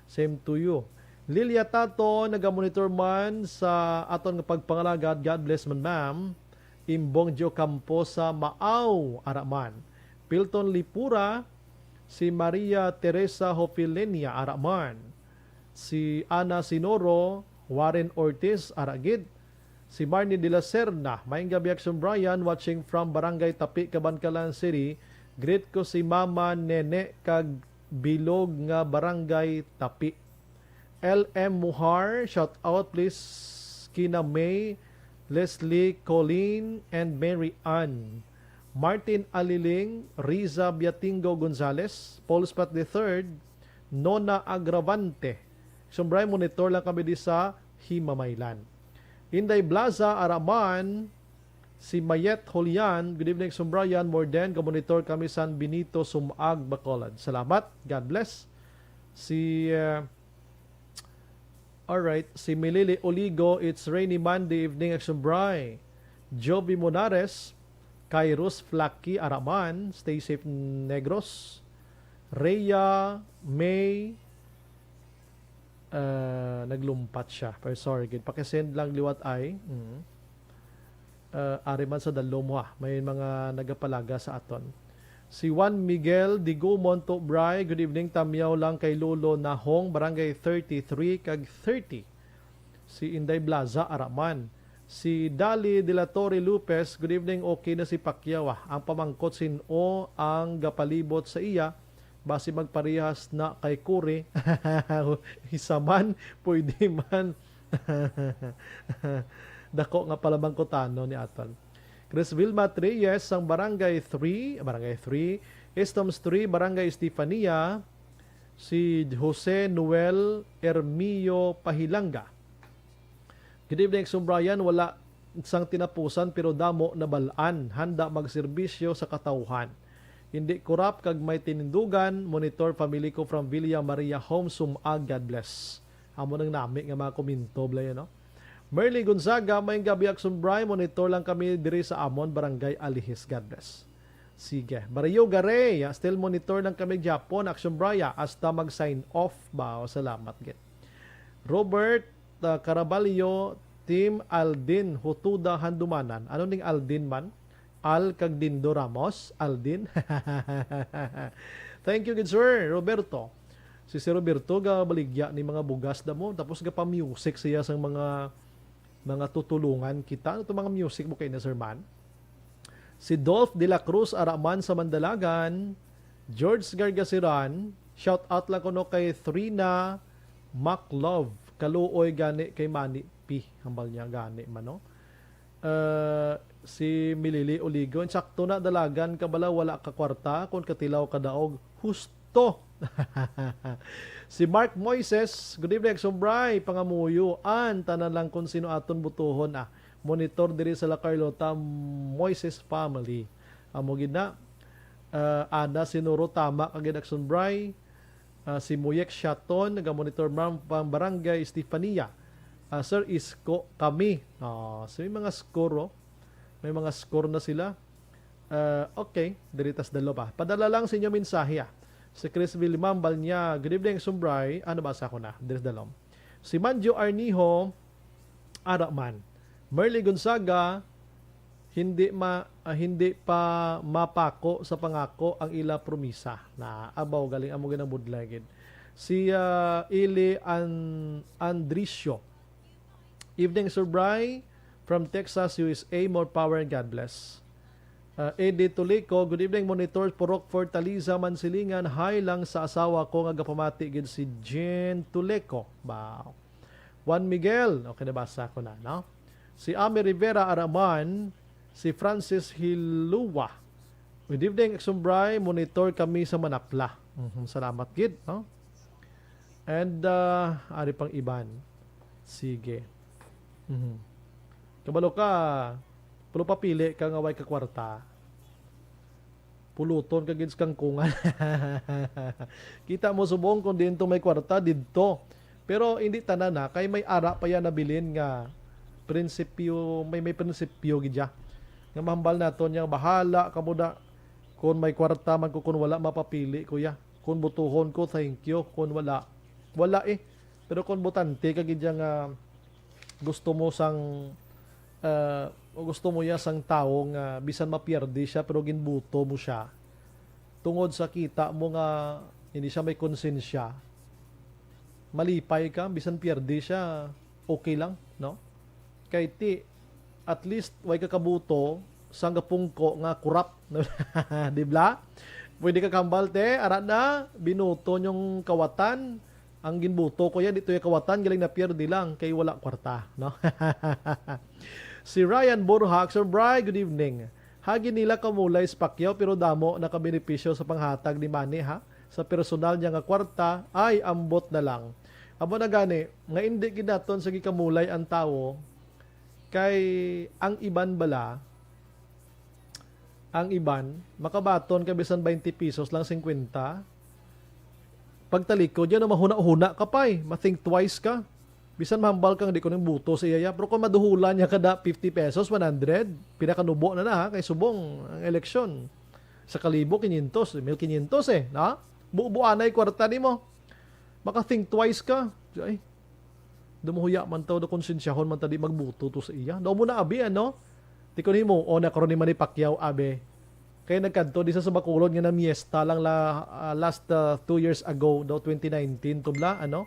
Same to you. Lilia Tato, naga-monitor man sa aton nga pagpangalagad. God bless man, ma'am. Imbong Gio Campo sa Maaw, ara man. Pilton Lipura, si Maria Teresa Hofilenia, ara man. Si Ana Sinoro, Warren Ortiz, ara gid. Si Marnie de la Serna, maayong gabi, Action Brian, watching from Barangay Tapi, Kabankalan City. Greet ko si Mama Nene kag bilog nga Barangay Tapi. L M Muhar, shout out please kina May, Leslie, Colleen, and Mary Ann. Martin Aliling, Riza Biatingo Gonzales, Paul Spat the third, Nona Agravante. Action Bry, monitor lang kami di sa Himamaylan. Inday Blaza, ara man, si Mayet Julian, good evening, Action Brian, more than, ga-monitor kami San Benito, Sumag, Bacolod. Salamat, God bless. Si, uh, alright, si Milili Oligo, it's rainy Monday evening, Action Bry. Jovi Monares, Kairos Flaky, ara man, stay safe, Negros. Rhea May, uh, naglumpat siya. Pero sorry, gid. Pakisend lang liwat ay. Mm. Uh, ari man sa dalom, ha. May mga nagapalaga sa aton. Si Juan Miguel Digumon, to Bry, good evening. Tamyaw lang kay Lolo Nahong, Barangay thirty-three kag thirty. Si Inday Blaza, ara man. Si Dali de la Torre Lopez, good evening, okay na si Pacquiao, ah. Ang pamangkot, sin-o ang gapalibot sa iya, basi magparehas na kay Curry. Isa man, pwede man. Dako nga palamangkutano ni Aton. Chris Vilma Reyes sang Barangay three, Barangay three, Estom's three, Barangay Estefania, si Jose Noel Ermio Pahilanga. Good evening, Action Brian. Wala sang tinapusan pero damo nabal-an. Handa magserbisyo sa katawhan. Hindi kurap kag may tinindugan. Monitor family ko from Villa Maria Home, Sumag. God bless. Amo nang nami nga mga komento, Blay, no? Merly Gonzaga, maayong gabi, Action Bry. Monitor lang kami diri sa amon, Barangay Alihis. God bless. Sige. Barrio Garay, ah, still monitor lang kami gyapon, Action Bry, ah, hasta mag-sign off ba? O, salamat gid. Robert, ah, Caraballo, Team Aldin, Hutuda, Handumanan. Ano ning Aldin man? Al kag Dindo Ramos, Aldin. Thank you gid, Sir Roberto. Si Sir Roberto, gabaligya ni mga bugas da mo, tapos gapa-music siya sang mga, mga tutulungan kita. Ano to mga music mo kay na, Sir Man? Si Dolph de la Cruz, ara man sa Mandalagan. George Gargasiran, shout out lang kuno kay Trina Maclove. Kaluoy gani kay Manny P. Hambal niya gani man, no? Uh, si Milili Oligon, sakto na, dalagan ka bala, wala ka kwarta, kung katilaw ka daog, husto. Si Mark Moises, good evening, Sombray, pangamuyo, an tanan lang kung sino aton butuhon, ah. Monitor diri sa La Carlota, Moises family. Amo gid na. Uh, Ana Sinuro, tama ka gid, Sombray. Ah, si Muyek Shaton, naga-monitor, ma'am, pang Barangay Estefania. Ah, sir, isko kami. Ah, so may mga score, oh. May mga score na sila. Ah, okay, diri tas dalo pa. Padala lang sa inyo mensahe, ah. Si Chris Vilmambal niya, "Good evening, Sumbray." Ano ba sa ako na? Diri tas dalo. Si Manjo Arnijo, ara man. Merly Gonzaga, hindi ma-, ah, hindi pa mapako sa pangako ang ila promisa. Na, abaw, galing amo ginabudlay gid. Si, ah, Ili An-, Andricio. "Evening, Sir Bry, from Texas, U S A. More power and God bless." Ah, Eddie Tulico, "Good evening, Monitor." Purok Fortaliza, Mansilingan, hi lang sa asawa ko nga gapamati gid si Jen Tulico. Wow. Juan Miguel, okay, nabasa ko na, no? Si Ami Rivera Araman, si Francis Hilua. "Good evening, Exumbray. Monitor kami sa Manapla." Mhm, salamat gid, no? And, uh, ari pang iban. Sige. Mhm. Kabalo ka, pero papili ka nga way ka kwarta. Puluton ka gid sa kangkungan. Kita mo subong kung diin to may kwarta, didto. Pero hindi tanan na, kay may ara pa yan nabilin nga prinsipyo, may, may prinsipyo gid siya. Nga mahambal naton niya, "Bahala ka mo na. Kung may kwarta man ko, kung wala, mapapili ko ya. Kung butuhon ko, thank you. Kung wala, wala eh." Pero kung butante ka gid ya nga gusto mo sang, ah, o gusto mo ya sang tawo nga bisan mapierde siya pero ginbuto mo siya tungod sa kita mo nga hindi siya may konsensya, malipay ka, bisan pierde siya, okay lang, no? Kay ti, at least, way ka kabuto, sang gapungko nga kurap, di ba? Pwede ka kambal, te, ara na, binuto niyong kawatan, ang ginbuto ko yan, dito yung kawatan, galing na pierde lang, kay wala kwarta, no? Si Ryan Borja, "Sir Bry, good evening. Hagi nila kamulay sa Pacquiao, pero damo nakabenepisyo sa panghatag ni Manny, ha? Sa personal niya nga kwarta, ay, ambot na lang." Amo na gani, nga hindi gid naton sa gikamulay ang tawo, kay ang iban bala, ang iban, makabaton ka bisan twenty pesos lang, fifty. Pagtalikod yan, mahuna-huna ka pa eh. Ma-think twice ka. Bisan mahambal kang di ko nang buto sa iya. Pero kung maduhulan niya kada fifty pesos, one hundred, pinakanubo na na ha, kay subong ang eleksyon. Sa kalibo, quinientos, mil quinientos eh. Na? Bubuanay kwarta ni mo. Maka-think twice ka. Ay, dumuhuya man to, da konsensyahon man ta di magbuto to sa iya. Daw mo na abi, ano? Ti kun himo, o na karon ni Manny Pacquiao, abi. Kay nagkadto di sa, sa Bacolod nga namiesta lang la, ah, last, ah, two years ago, daw twenty nineteen to bla, ano?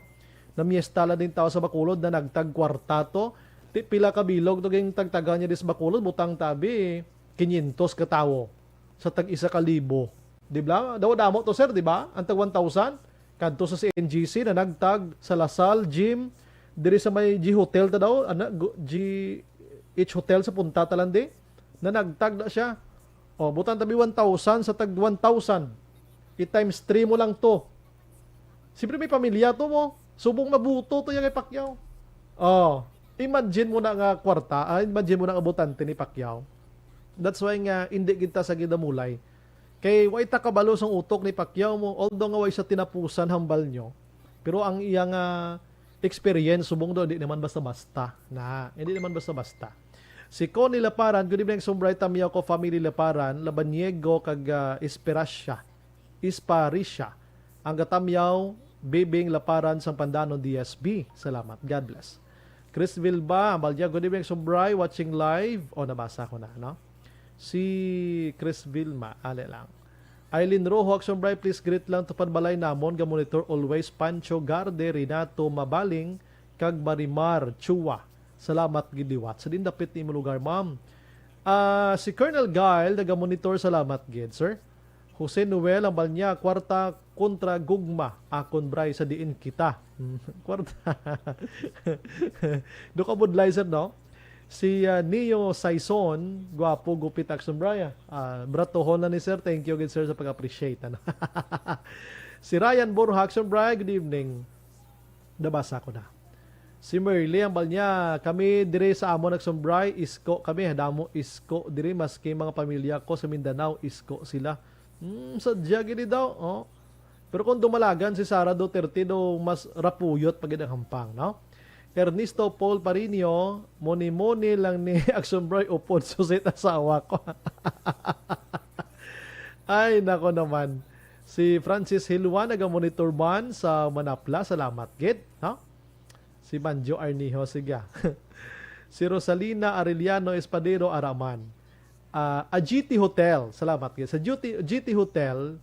Namiesta lang din tao sa Bacolod na nagtag kwarta to. Ti pila ka bilog to ging tagtagan niya di sa Bacolod, butang tabi, quinientos ka tawo sa tag isa ka libo. Di ba? Dawa damo to, sir, di ba? Ang tag one thousand, kadto sa C N G C na nagtag sa Lasal Gym, diri sa may G Hotel ta daw, ana, gu-, G H Hotel sa punta ta lang di, na nagtag na siya. O, butang tabi one thousand sa tag one thousand. I-times three mo lang to. Siyempre may pamilya to mo. Subong mabuto to yung kay Pacquiao. Oh, imagine mo na nga kwarta, ah, imagine mo na nga butante ni Pacquiao. That's why nga hindi kita sa gidamulay. Kay wa ta kabalo sang utok ni Pacquiao mo, although nga way sa tinapusan hambal nyo, pero ang iya nga experience subong do, hindi naman basta-basta na, hindi naman basta-basta. Si Connie Laparan, "Good evening, Sumbray, tamyaw ko, family Laparan, Labaniego, kag, ah, Esperacia, Esparicia, ang gatamyaw, Bibing Laparan sang Pandanon D S B." Salamat. God bless. Chris Vilba, Balya, "Good evening, Sumbray, watching live." O, nabasa ko na, no? Si Chris Vilma, ali lang. Eileen Rojo, "Sumbray, please greet lang to pagbalay namon, ga-monitor always, Pancho Garde, Renato Mabaling, kag Marimar Chua. Salamat gid liwat." Sa din dapit ni imo lugar, ma'am. Ah, si Colonel Guile, naga-monitor, salamat gid, sir. Jose Noel, ang balnya, kwarta kontra gugma. Akon, Bray, sa diin kita. Kwarta. Do ka budlay, sir, no? Si, ah, Neo Saison, gwapo, gupit, action, Bray, ah. Ah, bratohon na ni sir. Thank you, good sir, sa pag-appreciate, ano? Si Ryan Borja, action, Bray, good evening. Nabasa ko na. Si Merly, ang balnya, kami dire sa amon nagsumbray, isko kami, hadamo isko dire, maski mga pamilya ko sa Mindanao, isko sila. Hmm, sadya gini daw, oh. Pero kung dumalagan si Sara Duterte, do mas rapuyot pa gid ang hampang, no? Ernesto Paul Parinio, moni-moni lang ni Action Bray upod susit asawa ko. Ay, nako naman. Si Francis Hilwa naga-monitor man sa Manapla. Salamat gid, no? Si Manjo Arnijo, sige. Si Rosalina Arellano Espadero Araman. Ah, a G T Hotel. Salamat gid. Sa G T, G T Hotel,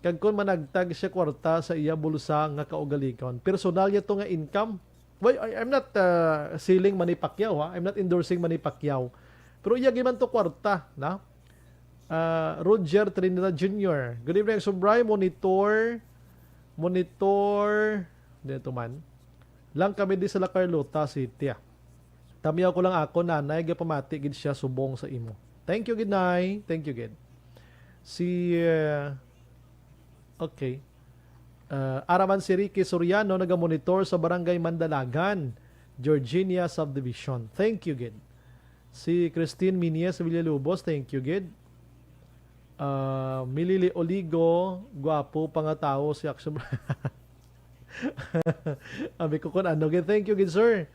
kag kon managtag siya kwarta sa iya bulsa nga kaugalingon, personal niya to nga income. Well, I, I'm not, uh, selling Manny Pacquiao, ha? I'm not endorsing Manny Pacquiao. Pero iya giman to kwarta, na? Ah, Roger Trinidad Junior. Good evening, Subray. Monitor, monitor, dito man. Lang kami di sa La Carlota City, ah. Tamiyaw ko lang ako, nanay, gapamati gid siya subong sa imo. Thank you, gid, nay. Thank you, gid. Si, uh, okay. Uh, Araman si Ricky Soriano, nagamonitor sa Barangay Mandalagan, Georginia Subdivision. Thank you, gid. Si Christine Minies Villalobos, thank you, gid. Uh, Milili Oligo, gwapo pa nga tawo si Action. Abi ko kun ano, gid. Thank you, gid, sir.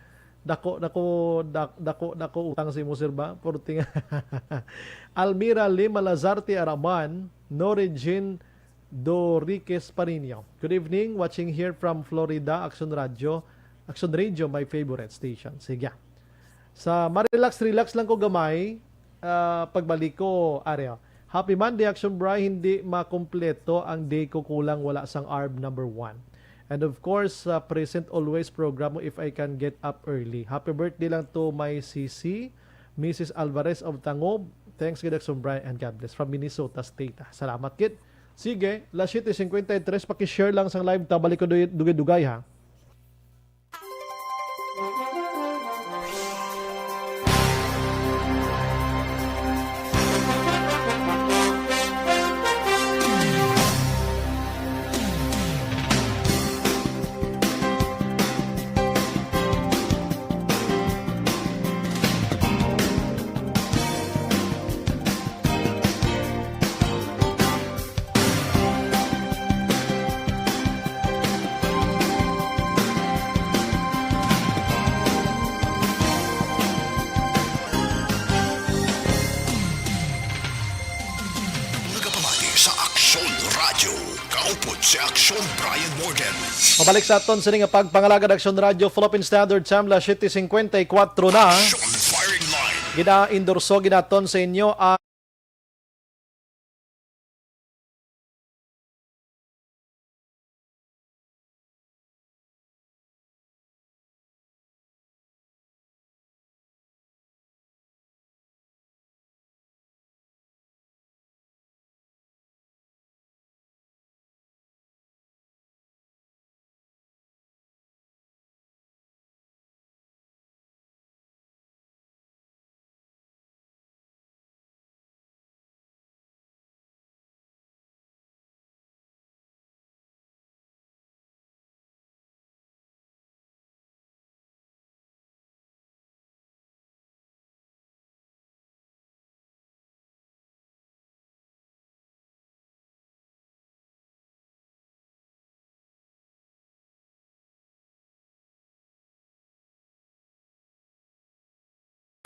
Dako, dako, dak-, dako, dako utang sa imo, sir, ba? Purting. Almira Lima Lazarte Araman, Nori Jean Doriquez Parinio. Good evening, watching here from Florida, Action Radio. Action Radio, my favorite station. Sige. Sa ma-relax, relax lang ko gamay, ah, pagbalik ko, are, oh. Happy Monday, Action Bry. Hindi makumpleto ang day ko kulang wala sang arb number one. And of course, uh, present always program mo if I can get up early. Happy birthday lang to my C C, Missus Alvarez of Tangob. Thanks gid, Action Bry, and God bless. From Minnesota State, ah. Salamat gid. Sige, las siete cincuenta y tres, paki-share lang sang live ta. Balik ko dugay-dugay, ha. Nagapamati sa Aksyon Radyo. Kaupod si Aksyon Brian Morgan. Pabalik sa aton sini nga pagpangalagad, Aksyon Radyo, Philippine Standard Time, las siete cincuenta y cuatro na. Aksyon Firing Line. Gina-endorso ginaton sa inyo ang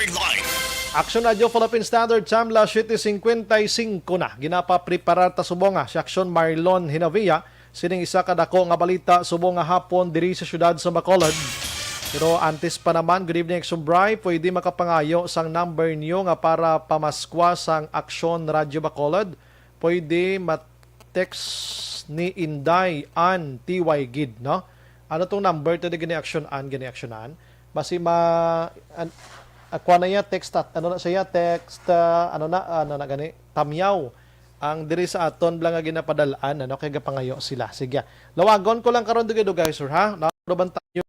Line. Aksyon Radyo Philippine Standard Time, las siete cincuenta y cinco na. Ginapapreparar ta subong, ah, si Aksyon Marlon Hinavia sining isa ka dako nga balita subong nga hapon diri sa siyudad sa Bacolod. Pero antes pa naman, good evening, Aksyon Bry. Pwede makapangayo sang number niyo nga para pamaskwa sang Aksyon Radyo Bacolod? Pwede mat-, text ni Inday Ann T Y gid, no? Ano tong number? Tadi gani action an, gani action an. Basi ma-, an-, ah, kuha na iya, text at, ano na siya, text, ah, ano na, ano na gani, tamyaw. ang diri sa aton bala nga ginapadal-an, ano, kay gapangayo sila. Sige, lawagon ko lang karon dugay-dugay, sir, ha? Naruban tayo.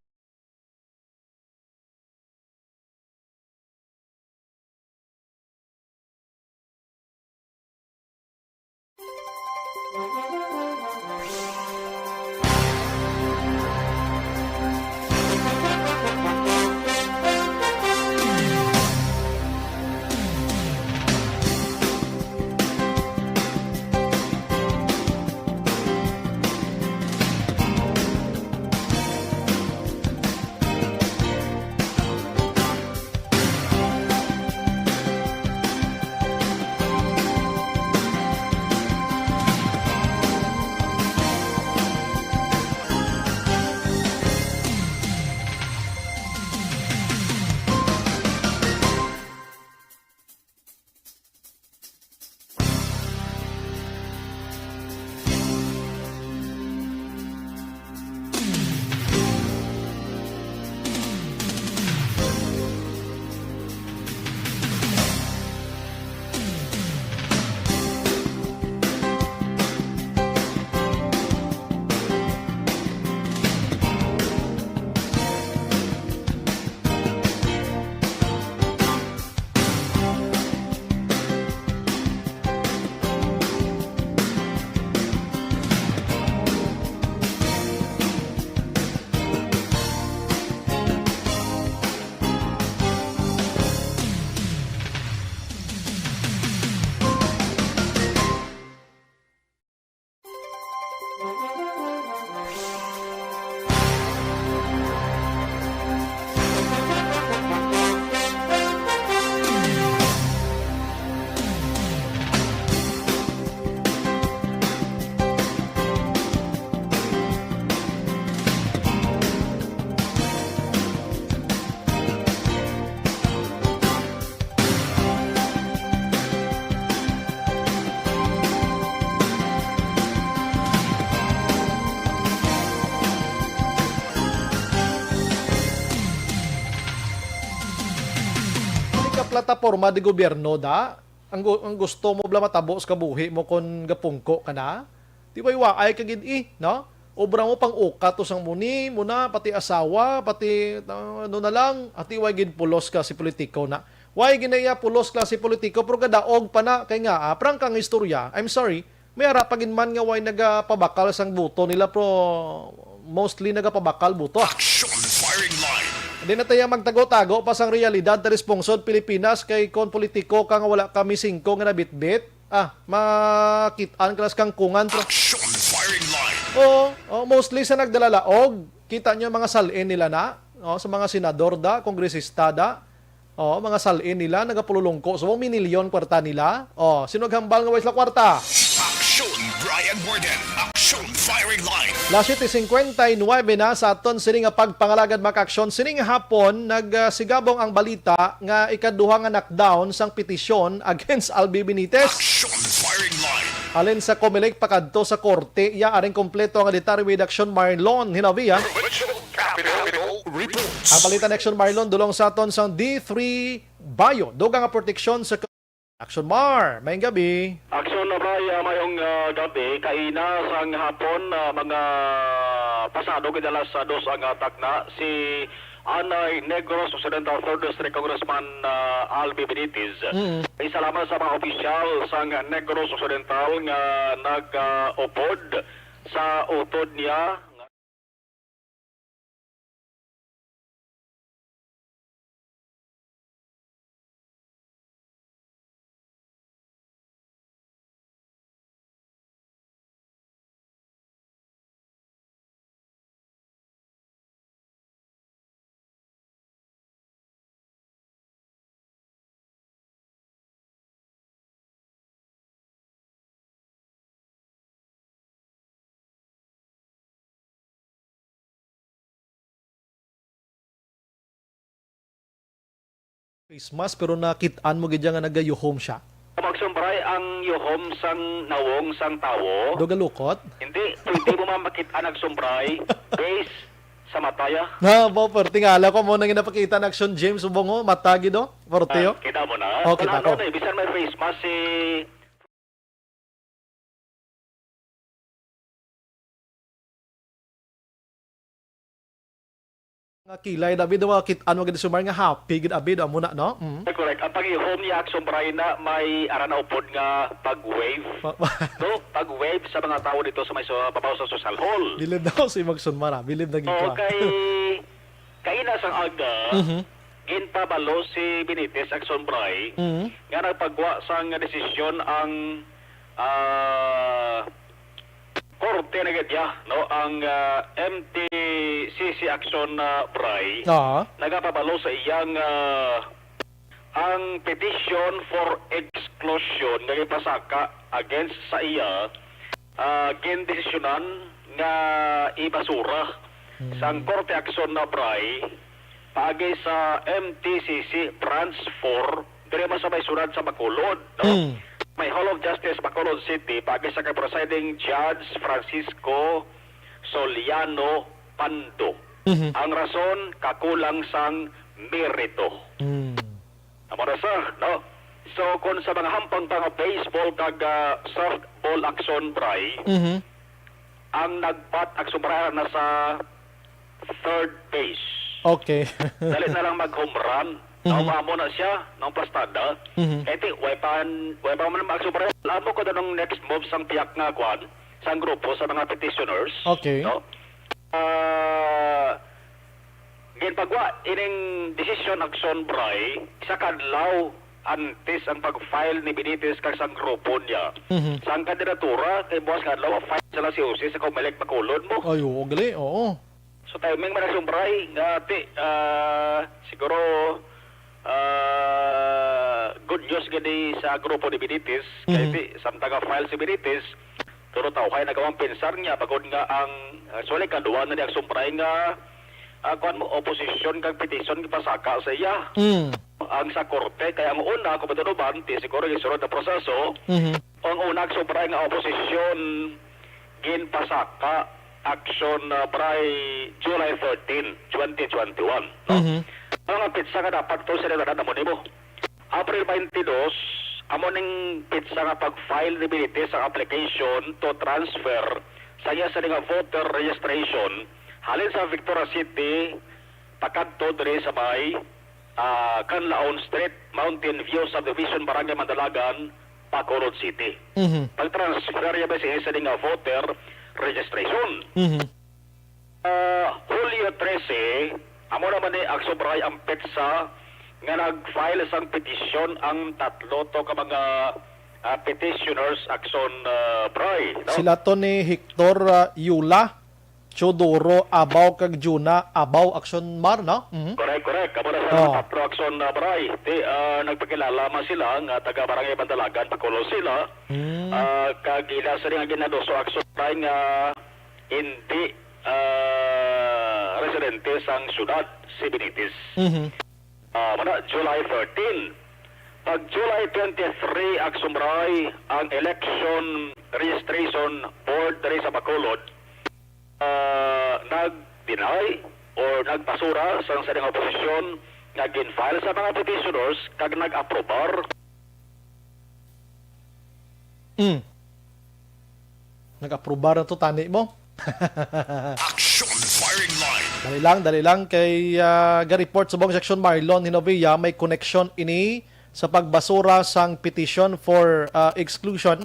Ay ka plataporma di gobyerno, da? Ang gu-, ang gusto mo bala matabo sa kabuhi mo kon gapungko ka na? Di ba, waay ka gid, eh, no? Obra mo pang ukat to sang muni mo na, pati asawa, pati, ah, ano na lang, ati way gid pulos ka si politiko na. Way gid na iya pulos ka si politiko, pero gadaog pa na, kay nga, ah, prangka nga istorya, I'm sorry, may ara pa gid man nga way nagapabakal sang boto nila, pero mostly nagapabakal boto. Action firing line. Di na tayo magtago-tago pa sang realidad, taris pungsod Pilipinas, kay kon politiko ka nga wala kami singko nga nabitbit, ah, makit-an ka lang sa kangkungan, pero Action firing line. Oo, oh, mostly sa nagdalalaog, kita nyo mga salin nila na, oh, sa mga senador da, kongresista da, oh, mga salin nila, nagapululungko. So, minilyon kwarta nila. Oh, sino naghambal nga way sila kwarta? Action, Brian Warden. Action, firing line. Las siete cincuenta y nueve na sa aton sini nga pagpangalagad, mga ka-aksyon. Sining hapon, nagsigabong ang balita nga ikaduha nga knockdown sang petisyon against Albi Benitez. Action, firing line. Halin sa Comelec pakadto sa korte, iya aring kompleto nga detalye with Action Marlon Hinavia. Provincial Capitol Reports. Ang balita ni Action Marlon, dulong sa aton sang D three Bayo. Dugang nga proteksyon sa Action Mar. Maayong gabi. Action na ba, ah, mayong, ah, gabi. Kaina sang hapon, ah, mga pasado gid alas, ah, dos ang, ah, takna. Si anay Negros Occidental Third District Congressman, ah, Albi Benitez. Mm. Isa lamang sa mga opisyal sang Negros Occidental nga nag-, ah, upod sa utod niya. Face mask, pero nakit-an mo gid nga nagayuhom siya. Magsumbray ang yuhom sang nawong sang tawo. Dugalukot? Hindi, pwede mo man makit-an nagsumbray based sa mata, ya. Na, ba, perti nga, ala ko mo nang ginapakita na action, James Ubongo, mata gid, oh. Perti, oh. Ah, kita mo na? Oh, kita ko. Ano na, eh, bisan may face mask si Nga kilay na bid, mga kit-, ano gid, Action Mar, nga happy gid abi, no? Amo na, no? Mm. Correct. Ang pag-ihom ni Action Bray na may ara na upod nga pag-wave. Pa- pa- No? Pag-wave sa mga tao dito sa may so, babaw sa social hall. Bilib na ako sa imong Action Mar, ah. Bilib na gid Oo, ka. Kay kaina sang aga, Mhm. ginpabalo si Benitez, Action Bray, Mhm. nga nagpagwa sang desisyon ang ah, korte na gid niya, no, ang ah, M T C C, Action ah, Bray, Ah. nagapabalo sa iyang ah, ang petition for exclusion nga gipasaka against sa iya, ah, gindesisyonan nga ibasura Hmm. sang Korte, Action na, Bray, paagi sa M T C C Branch four diri man sa may siyudad sa Bacolod, no? Mm. May Hall of Justice, Bacolod City, paagi sa kay Presiding Judge Francisco Soliano Pando. Mhm. Ang rason, kakulang sang merito. Mm. Amo na sa, no? So, kung sa mga hampang pa nga baseball kag ah, softball, Action, Bray, Mhm. ang nagbat, Action, Bray, na sa third base. Okay. Dali na lang mag-home run. Mhm. Naumamo na siya, nang pastada. Mhm. Eh, ti, way pa, way pa man mag-sobra. Alam mo kung anong next move sang piyak nga kwan, sang grupo, sa mga petitioners. Okay. No? Ah, ginpagwa, ining desisyon, Action, Bray, sa kadlaw antes ang pag-file ni Benitez kag sang grupo niya. Mhm. Sang kandidatura, kay buwas nga adlaw, file sila si Jose sa Comelec Bacolod mo. Ay, oo, gali. Oo. So, timing man, Action, Bray, nga ti, ah, siguro, ah, good news gani sa grupo ni Benitez. Kay Mhm. ti, samtang nga file si Benitez, pero tawhay nagawang pensar niya, bagod nga ang, ah, actually, kaduwa na ni, Action, Bray, nga, ah, kuwan mo, opposition kag petition gipasaka sa iya. Mm. Ang sa korte, kay ang una, kung matunuban, ti siguro gisunod na proseso, Mhm. ang una, Action, Bray, nga opposition ginpasaka, Action, ah, Bray, July thirteen, twenty twenty-one, no? Mhm. Ang mga petsa nga dapat to sila na namo nimo. April twenty-two, amo ning petsa nga pag-file ni Benitez ang application to transfer sa iya sini nga voter registration halin sa Victoria City pakadto diri sa may ah, Canlaon Street, Mountain View Subdivision, Barangay Mandalagan, Bacolod City. Mhm. Pag-transfer niya ba sa isa nga voter registration. Mhm. Ah, Hulyo trese, amo naman ni, Action, Bray, ang petsa nga nag-file sang petisyon ang tatlo to ka mga ah, petitioners, Action, ah, Bray, no? Sila to ni Hector, ah, Yula, Teodoro Abaw kag Juna Abaw, Action, Mar, no? Mhm. Correct, correct. Kamo na sa Oh. mga tatlo, Action, ah, Bray. Ti, ah, nagpakilala man sila nga taga Barangay Mandalagan, Bacolod sila. Mm. Ah, kag ila sila nga ginaduso, Action, Bray, nga hindi ah, residente sang syudad si Benitez. Mhm. Ah, mana, July thirteen. Pag July twenty-three, Action, Bray, ang Election Registration Board diri sa Bacolod, ah, nag-deny or nagpasura sa, sa nga opposition nga gin-file sa mga petitioners kag nag-aprobar. Mm. Nag-aprobar na to, tani mo. Action firing line. Dali lang, dali lang. Kay ah, ga-report subong si Action Marlon Hinovia, may connection ini sa pagbasura sang petition for ah, exclusion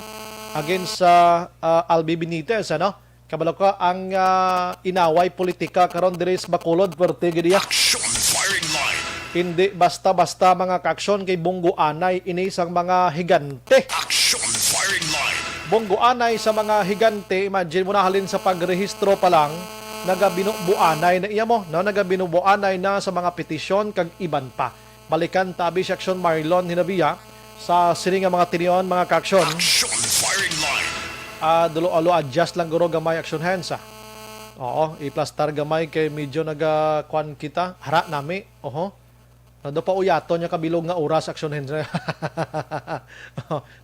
against sa ah, Albi Benitez, ano? Kabalo ka ang ah, inaway politika karon diri sa Bacolod, puwerte gid iya. Action firing line. Hindi basta-basta, mga kaaksyon, kay bunggoanay ini sang mga higante. Action firing line. Bunggoanay sa mga higante, imagine mo na, halin sa pagrehistro pa lang, nagabinubuanay na iya mo, no? Nagabinubuanay na sa mga petisyon kag iban pa. Balikan ta abi si Action Marlon Hinabia sa sini nga mga tinion, mga kaaksyon. Action firing line. Ah, dulo alo, adjust lang guro gamay, Action Hands, ah. Oo, iplastar gamay kay medyo naga kwan kita. Hara nami. Oho. Nado pa uyaton niya kabilog nga oras, Action Hands.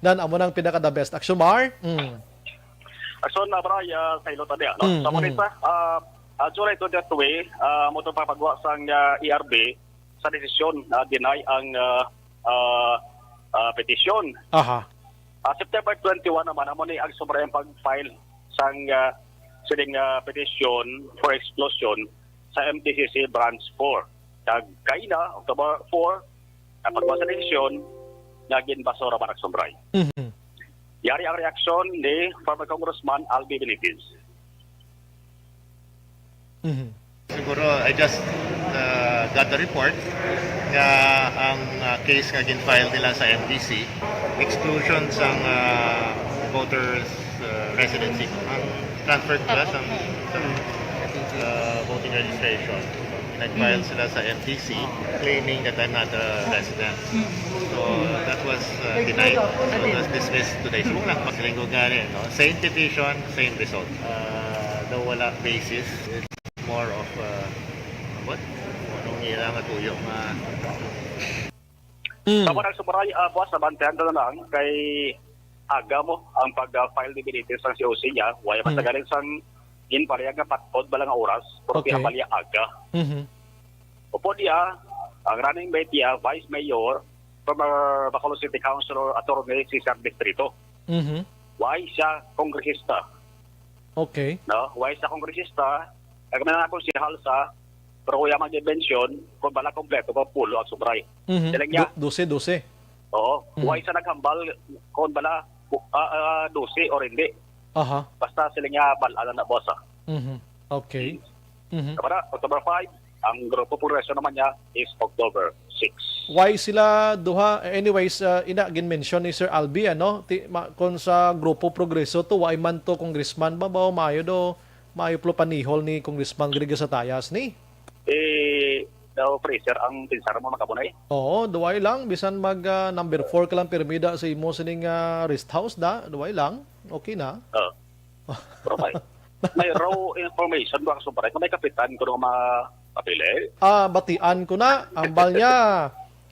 Nan, amo nang pinaka the best. Action Mar? Mm. Action na, Bray, ah, sa Ilota niya, no? Mm, Sa mm. Manisa, ah, ah, July twenty-three, ah, mo itong papagawa sang ah, E R B sa desisyon na deny ang ah, ah, ah, petisyon. Aha. Ah, September twenty-one naman, amo ni Action Bray ang pag-file sang ah, sining ah, petition for exclusion sa M T C C Branch four. Kag kaina, October four, ang pagbuhat sa desisyon nga ginbasura man ang Sumbray. Mhm. Yari ang reaksyon ni former Congressman Albi Benitez. Mhm. Siguro, I just uh, got the report nga ang uh, case nga gin-file nila sa M T C, exclusion sang uh, voters uh, residency, ang transfer nila sang, sang uh, voting registration. Nag-file sila sa M T C claiming that I'm not a resident. So that was uh, denied. So it was dismissed today. So lang, maglinggo gani, no? Same petition, same result. Uh, daw wala basis. It's more of uh, what? Kung anong ila nga tuyo nga Mm. Sa mga nagsubaray, uh, boss, nabantayan ko na lang kay aga mo ang pag-file ni Benitez sang C O C niya. Wala pa sa Mm. galing sang ginpalihag nga patod bala nga oras, pero Okay. pinabalya aga. Mhm. Upod niya, ang running mate niya, Vice Mayor, former Bacolod City Councilor Attorney Cesar Distrito. Mhm. Why siya kongresista? Okay. No? Why siya kongresista? Kag may akong sihal sa, pero kuya man mention, kung bala kompleto ko, pulo ang subray. Mhm. Siling niya, Du-, dose, dose. Oo. Mhm. Why siya naghambal kung bala ah, ah, dose or hindi? Aha. Basta siling niya, bal-an na, boss, ah. Mhm. Okay. Mhm. Para October five, ang Grupo Progreso naman niya is October six. Why sila duha? Anyways, uh, ina, gin-mention ni Sir Albi, ano? Ti, ma, kung sa Grupo Progreso to, why man to, congressman ba? Ba, maayo do, maayo plo panihol ni Congressman Gregorio Satayas ni? Eh, daw, Fraser, ang pinsar mo makabunay? Oo, duway lang. Bisan mag, ah, number four ka lang pirmida sa imo sining, ah, rest house, da? Duway lang. Okay na. Oo. Pero may, may raw information ba sa balay? Kung may kapitan ko nga mapili? Ah, batian ko na. Hambal niya.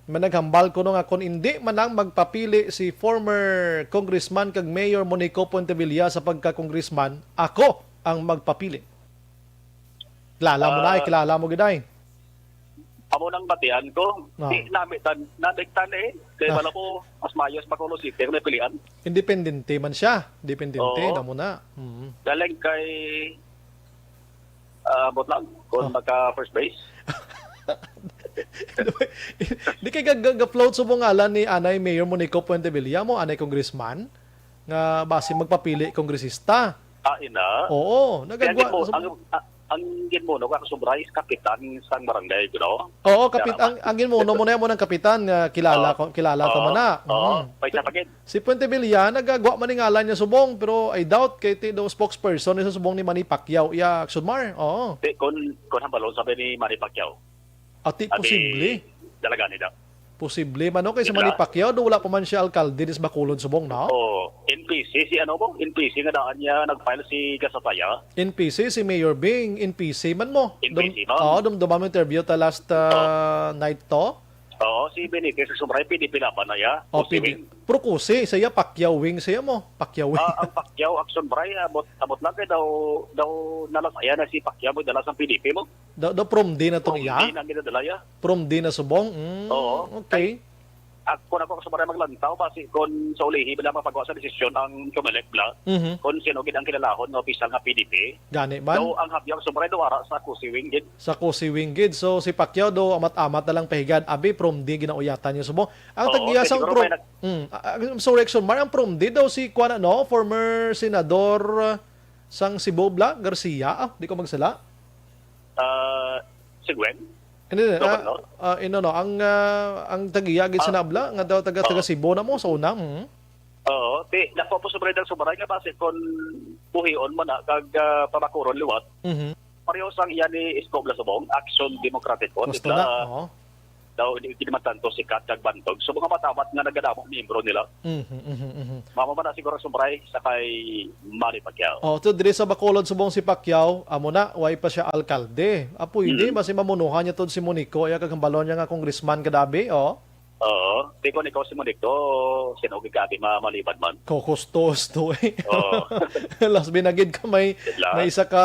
May naghambal ko nga kung hindi man lang magpapili si former Congressman kag Mayor Monico Pontevilla sa pagka-congressman, ako ang magpapili. Kilala mo na, Ah. kilala mo gid ay. Amo nang batian ko. Ah. Di, namitan, nabigtan eh. Kaya Ah. wala ko, mas mayos pa ko si Peter na pilian. Independente man siya. Independente, Oo. na mo na. Mm. Galing kay, ah, Butlang, kung Ah. magka first base. Di kay gag-, gag-, float sa ngalan ni Anay Mayor Monico Puentevilla mo, Anay Congressman, nga basi magpapili kongresista. Ah, ina. Oo, Kaya nagagwa gid mo, sa ang, ah, ang ginmuno ka, Subray, is kapitan sang barangay, you know? Oo, kapit-, Kaya ang, ang ginmuno mo na mo ng kapitan nga kilala Oo. ko, kilala ka Oo. man na. Oo. Mm. May isa pa gid. Si Puentevilla, nagagwa man ni ngalan niya subong, pero I doubt kay ti daw spokesperson ni sa subong ni Manny Pacquiao, iya, Action Mar. Oo. Di, kun, kun hambalon sabi ni Manny Pacquiao. Ati, Abi, posible. Dalaga ni da. Posible man, no? Kay si Bigla. Manny Pacquiao, do wala pa man siya alkalde dis Bacolod subong, no? Oh, N P C, si ano mo? N P C nga daan niya nag-file si Gasataya. N P C, si Mayor Bing, N P C man mo. N P C Dum-, man. Oo, dum-, dumam interview ta last, ah, Oh. night to. Oo, si Benitez sa Subray, P D P laban na ya. Oh, Kusi P D P. Wing. Pero Kusi, siya Pacquiao Wing, siya mo. Pacquiao Wing. Ah, ang Pacquiao, Action Bray, abot, abot lang kay daw, daw nalasaya na si Pacquiao, mo dala sa P D P mo. Daw, daw prom day na tong Prom iya? day na ginadala ya. Prom day na subong? Mm, Oo. okay. Ay, ako na ko sa Subray maglantaw, basi kung sa ulihi, bala mapagawa sa desisyon ang Comelec, bla. Mhm. Kung sino gid ang kilalahon nga opisyal nga P D P. Gani man? Daw ang habya sa Subray daw ara sa Kusi Wing gid. Sa Kusi Wing gid. So, si Pacquiao do amat-amat na lang pahigad. Abi, prom day ginauyatan niya subong. Ang Oo, tag-iya kay sang siguro prom-, may nag- Mm, ah, ah, sorry, Action Mar, ang prom day daw si, kuwan, ano, former senador, ah, sang Cebu, bla, Garcia. Ah, di ko magsala. Ah, si Gwen? Hindi, hindi, ah, Governor? ah, ino, no, ang, ah, ang tag-iya gid Ah. sa nabla, nga daw taga, Oo. taga Cebu na mo sa una. Mm. Oo, ti, napo po sa Subray nga base kon buhion man na kag, ah, pamakuron liwat. Mhm. Pareho sang iya ni Isko Blasubong, Aksyon Demokratiko, Gusto di na, bla, oo. daw, hindi, hindi man tanto sikat kag bantog. So, mga matamat nga nagadamo miyembro nila. Mhm, mhm, mhm. Mama man na siguro Subray sa kay Manny Pacquiao. Oh, to diri sa Bacolod subong si Pacquiao, amo na, way pa siya alkalde. Ah, pwede, Mhm. basi mamunuhan niya to si Monico, iya kag hambalon niya nga congressman kadabi, oh. Oo. Di ko ni ko si Monico, sinugi ka, di ma-, malipad man. Ko, husto, husto, eh. Oo. Last binagid ka, may, Sila? may isa ka,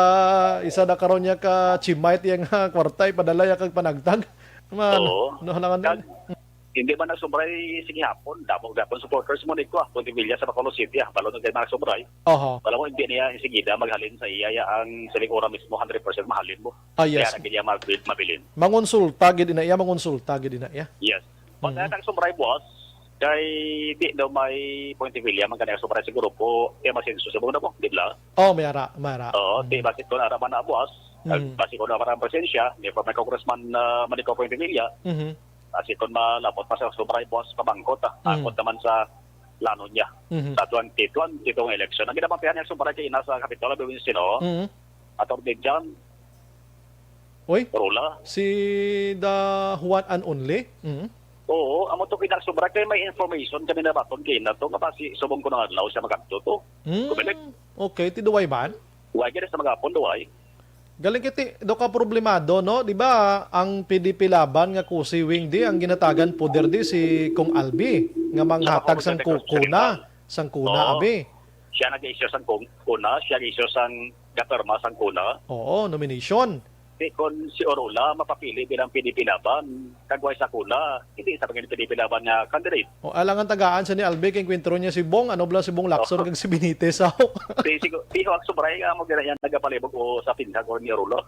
isa na karon niya ka chimite yang, ah, kwarta, ipadala ya kag panagtag. Man, Oo. no, halangan Kag, na. Hindi man nagsumbray sa gihapon. Damo gihapon supporters mo ni Kua, Puente Villa sa Bacolod City, ah. Balo na gid mga nagsumbray. Oho. Wala mo, hindi niya insigida maghalin sa iya, iya ang siling ora mismo, hundred percent mahalin mo. Ah, yes. Kaya na gid niya mabil-, mabilin. Mangonsulta gid ina iya, mangonsulta gid ina iya. Yes. Pag Mhm. nagsumbray, boss, kay di daw may Puente Villa, man kani ang sumbray siguro po, kaya masinso sa buong na po, di ba? Oh, may ara, may ara. Oo, Mhm. di ba, kung ara man na, boss, Mhm. basi kung ara ang presensya, di pa may congressman na Manico Puente Villa, Mhm. basi kung malabot pa sa sumbray, boss, pabangkot, ah. Mhm. Angkot naman sa plano niya Mhm. sa twenty twenty-two nga election. Ang ginamatihan niya sumbray kay ina sa Kapitolyo, Biwin Sino, Mhm. Attorney John Uy, Rola. Si the one and only? Mhm. Oo, amo to kinagsubra kay may information kami nabaton kay na to nga basi subong ko nga adlaw siya magkadto to. Mm. Kumilig. Okay, ti Duway man? Duway gid sa magapon, Duway. Galing kiti, do ka problemado, no? Di ba, ang P D P Laban nga kusi wing di, ang ginatagan poder di si Kong Albi, nga manghatag sang ku-, kuna, sang kuna, Oo. Abi. Siya nag-issue sang kun-, kuna, siya nag-issue sang gapirma sang kuna. Oo, nomination. Di kon si Orola mapapili bilang P D P Laban, kag way sa kuna, hindi sa pagin P D P Laban nga candidate. O, alangan tagaan sa ni Albi, kay enkwentro niya si Bong, ano bala si Bong Lacson, Oo. kag si Benitez, aw. Di, sigo-, di ho, ang sobra nga amo gina yan nagapalibog o sa pinhag o ni Orola.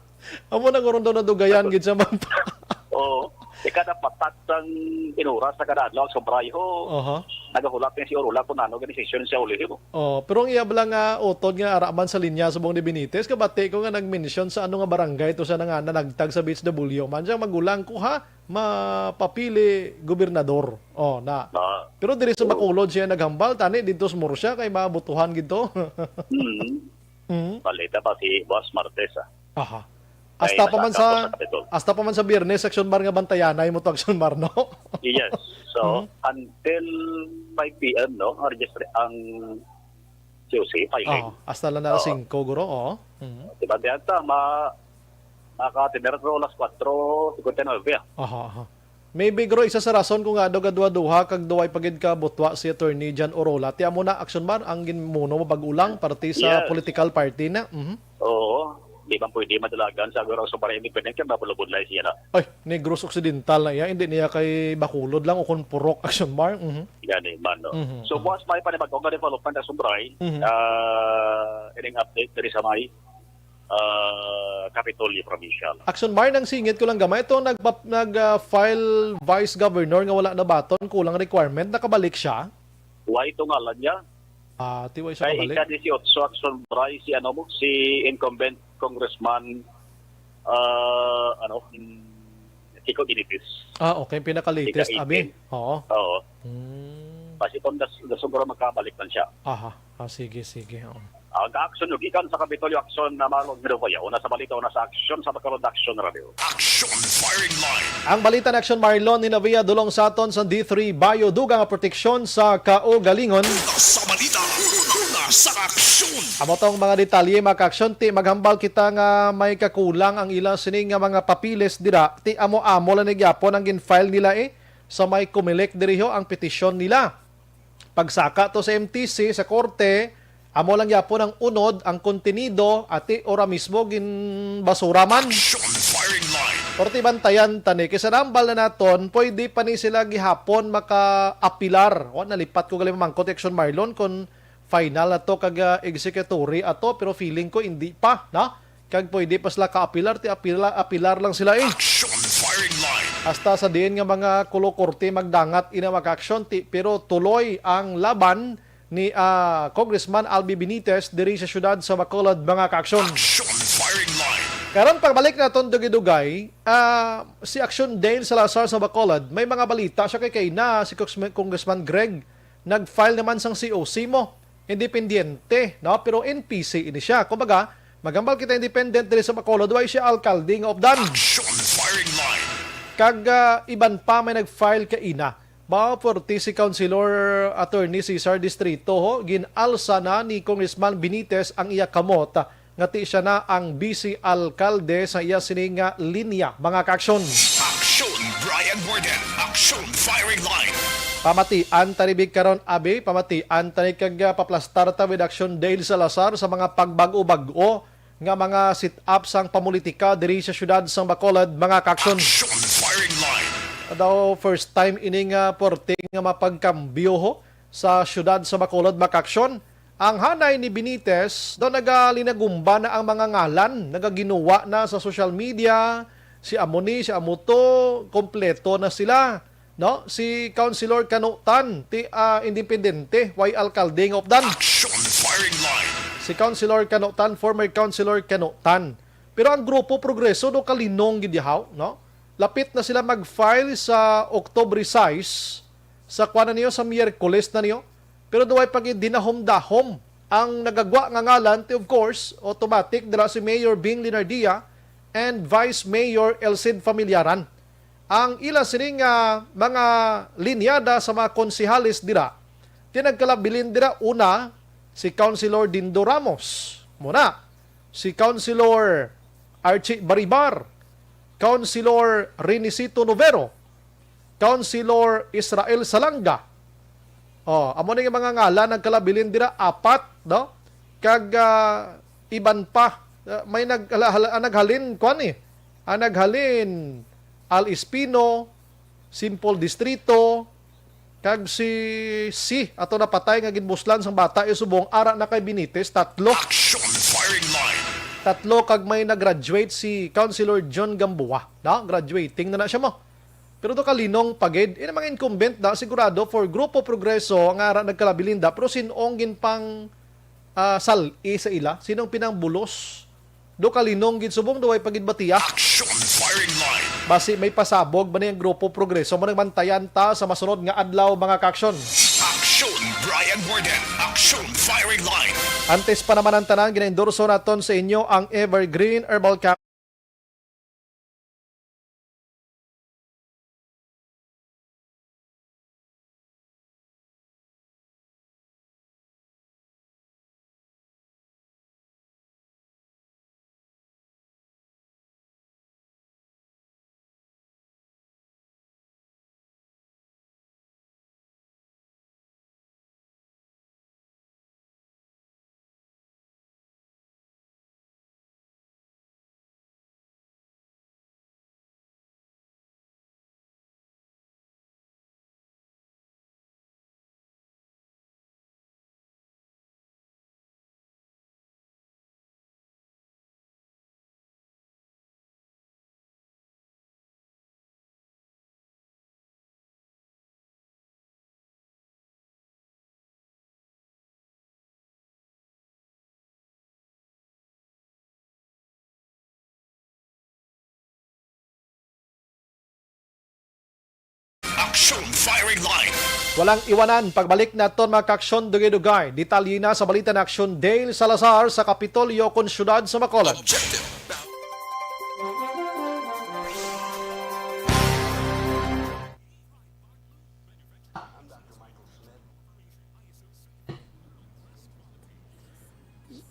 Amo na gurong daw nadugayan gid sa mga Oo. Ika na patak sang inura sa kada adlaw, ang sobra ho. Aha. Nagahulat ni si Orola kung ano gani sesyon siya uli mo. Oh, pero ang iya bala nga utod nga ara man sa linya subong ni Benitez, kabati ko nga nag-mention sa ano nga barangay to siya na nga nanagtag sa B H W. Man siya magulang ko ha, mapapili gobernador. Oh, na. Ah. Pero diri sa Oo. Bacolod siya naghambal, tani dito sa Murcia kay mabutuhan gid to. Mm. Mm. Balita pa si Boss Martes, ah. Aha. Ay, Hasta pa man nasa sa, ako sa Kapitol. Hasta pa man sa Biyernes, Action Mar nga bantayanay mo to, Action Mar, no? Yes. So, Mhm. until five P M, no? Ang registre-, ang C O C filing. Oo, hasta lang na Oo. singko, guro, oo. Mhm. Di ba, di ata, ma-, makatener ko alas kwatro cincuenta y nueve, ah. Aha, aha. Maybe, guro, isa sa rason kung nga daw gaduha-duha kag duway pa gid ka butwa si Attorney John Orola. Ti amo na, Action Mar, ang ginmuno mo bag-o lang, parte sa Yes. political party na. Mhm. Oo. Di man pwede madalagan sa guro sa para independent kay mabulabudlay siya na. Ay, Negros Occidental na iya, hindi niya kay Bacolod lang o kung Purok, Action Mar. Mhm. Gani man, no? Mhm, So, mhm. buwas may panibag-o nga development sa Sumbray, Mhm. ah, ining update diri sa may, ah, Kapitolyo Provincial. Action Mar, nang singit ko lang gamay, ito nagpa-, nag, ah, file vice governor nga wala nabaton, kulang requirement, nakabalik siya? Why ito ngalan niya? Ah, ti way siya Kay kabalik? ika-dieciocho, Action Mar, si ano mo, si incumbent Congressman, ah, ano, Kiko Benitez. Ah, okay. Pinaka-latest, Ika-eighteen. Abi. Oo. Oo. Hmm. Basi kung das-, das-, siguro magkabalik man siya. Aha. Ah, sige, sige. Oo. Ang action yung gikan sa Kapitolyo Action na Marlon Mirovaya. Una sa balita, una sa action sa Bacolod Action Radio. Action Firing Line. Ang balita na Action Marlon ni Navia dulong sa aton sa D three Bio, dugang nga proteksyon sa kaugalingon. Una sa balita, una sa aksyon. Amo tong mga detalye, mga ka-action. Ti maghambal kita nga may kakulang ang ila sini nga mga papiles dira. Ti amo-amo lang ni gyapon ang gin-file nila, eh, sa may Comelec diri ho ang petisyon nila. Pagsaka to sa M T C, sa korte, amo lang gyapon ang unod, ang kontenido, ati ora mismo ginbasura man. Action Firing Line. Korte, bantayan ta ni. Kay sa nambal na naton, pwede pa ni sila gihapon maka-apilar. O, nalipat ko gali mamangkot, Action Marlon, kung final na to kag, ah, executory ato, pero feeling ko hindi pa, na? Kag pwede pa sila ka-apilar, ti apila-, apilar lang sila, eh. Action Firing Line. Hasta sa diin nga mga kulukorte magdangat ina, mga ka-action, ti, pero tuloy ang laban ni, ah, Congressman Albi Benitez diri sa siyudad sa Bacolod, mga ka-action. Action Firing Line. Karon, pagbalik naton dugay-dugay, ah, si Action Dale Salazar sa Bacolod, may mga balita siya kay, kay na si Congressman, Congressman Greg, nag-file naman sang C O C mo. Independiente, no? Pero N P C ini siya. Kumbaga, maghambal kita independent diri sa Bacolod, way siya alkalde nga updan. Action Firing Line. Kag, ah, iban pa may nag-file kaina. Mao, forty si Councilor Attorney Cesar Distrito, ho, gin-alsa na ni Congressman Benitez ang iya kamot nga ti siya na ang vice alkalde sa iya sini nga linya, mga ka-aksyon. Action, Brian Warden. Action, Firing Line. Pamatian ta ni big karon, abi, pamatian ta ni kag, ah, paplastar ta with Action Dale Salazar sa mga pagbag-o-bag-o nga mga sit-up sang pamulitika diri sa siyudad sang Bacolod, mga ka-aksyon. Action, Firing Line. daw first time ini nga porte nga mapagkambyo ho sa siyudad sa Bacolod, Mac Action. Ang hanay ni Benitez, daw nagalinagumba na ang mga ngalan, nagaginuwa na sa social media, si amo ni, si amo to, kompleto na sila, no? Si Councilor Kanutan, ti, ah, independente, way alkalde nga updan. Action Firing Line. Si Councilor Kanutan, former Councilor Kanutan. Pero ang Grupo Progreso, do kalinong gid yahaw, no? Lapit na sila mag-file sa October sais, sa kuwan na niyo, sa Miyerkules na niyo. Pero duway pa gid dinahom-dahom ang nagagwa nga ngalan, ti, of course, automatic dira si Mayor Bing Linardia and Vice Mayor Elcid Familiaran. Ang ila sining, ah, mga linyada sa mga konsehales dira, ti nagkalabilin dira, una, si Councilor Dindo Ramos. Muna, si Councilor Archie Baribar, Councilor Renisito Novero, Councilor Israel Salanga. Oh, amo ni nga mga ngalan nagkalabilin dira, apat, no? Kag, ah, iban pa. Ah, may nag-, hala-, hala-, ang naghalin, kuwan eh. Ang naghalin, Al Espino, Simple Distrito, kag si, si, ato napatay nga ginbuslan sang bata, eh, subong ara na kay Benitez, tatlo. Action Firing Line. Tatlo, kag may nag-graduate si Councilor John Gamboa. Na, graduating na na siya mo. Pero do kalinong pa gid, ina mga incumbent na sigurado for Grupo Progreso nga ara nagkalabilin da, pero sin-ong gin pang, ah, sal-i sa ila, sinong pinangbulos? Do kalinong gid subong, do way pa gid batiya. Action Firing Line. Basi may pasabog ba ni ang Grupo Progreso? Mo nagmantayan ta sa masunod nga adlaw, mga ka-aksyon. Action Brian Warden. Action Firing Line. Antes pa naman ang tanan, ginaendorso naton sa inyo ang Evergreen Herbal Capsule. Action Firing Line. Walang iwanan, pagbalik naton, mga ka-aksyon, dugay-dugay. Detalye na sa balita na aksyon, Dale Salazar sa Kapitolyo kon siyudad sa Bacolod. Objective.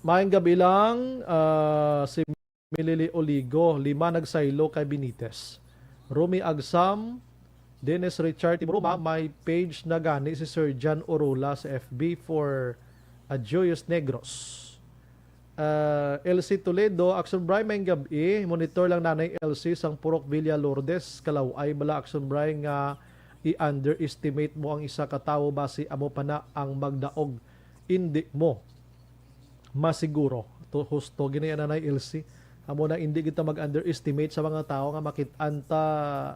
Maayong gabi lang, ah, si Milili Oligo, lima nagsaylo kay Benitez. Romy Agsam, Dennis Richard Timoruma, may page na gani si Sir John Orola sa F B for a Joyous Negros. Ah, L C Toledo, Action Bry, maayong gab-i. Monitor lang Nanay L C sang Purok Villa Lourdes, Kalaw-ay bala, Action Bry, nga i-underestimate mo ang isa ka tawo basi amo pa na ang magdaog. Indi mo masiguro. To, husto gini, Nanay L C. Amo na, indi kita mag-underestimate sa mga tawo nga makit-an ta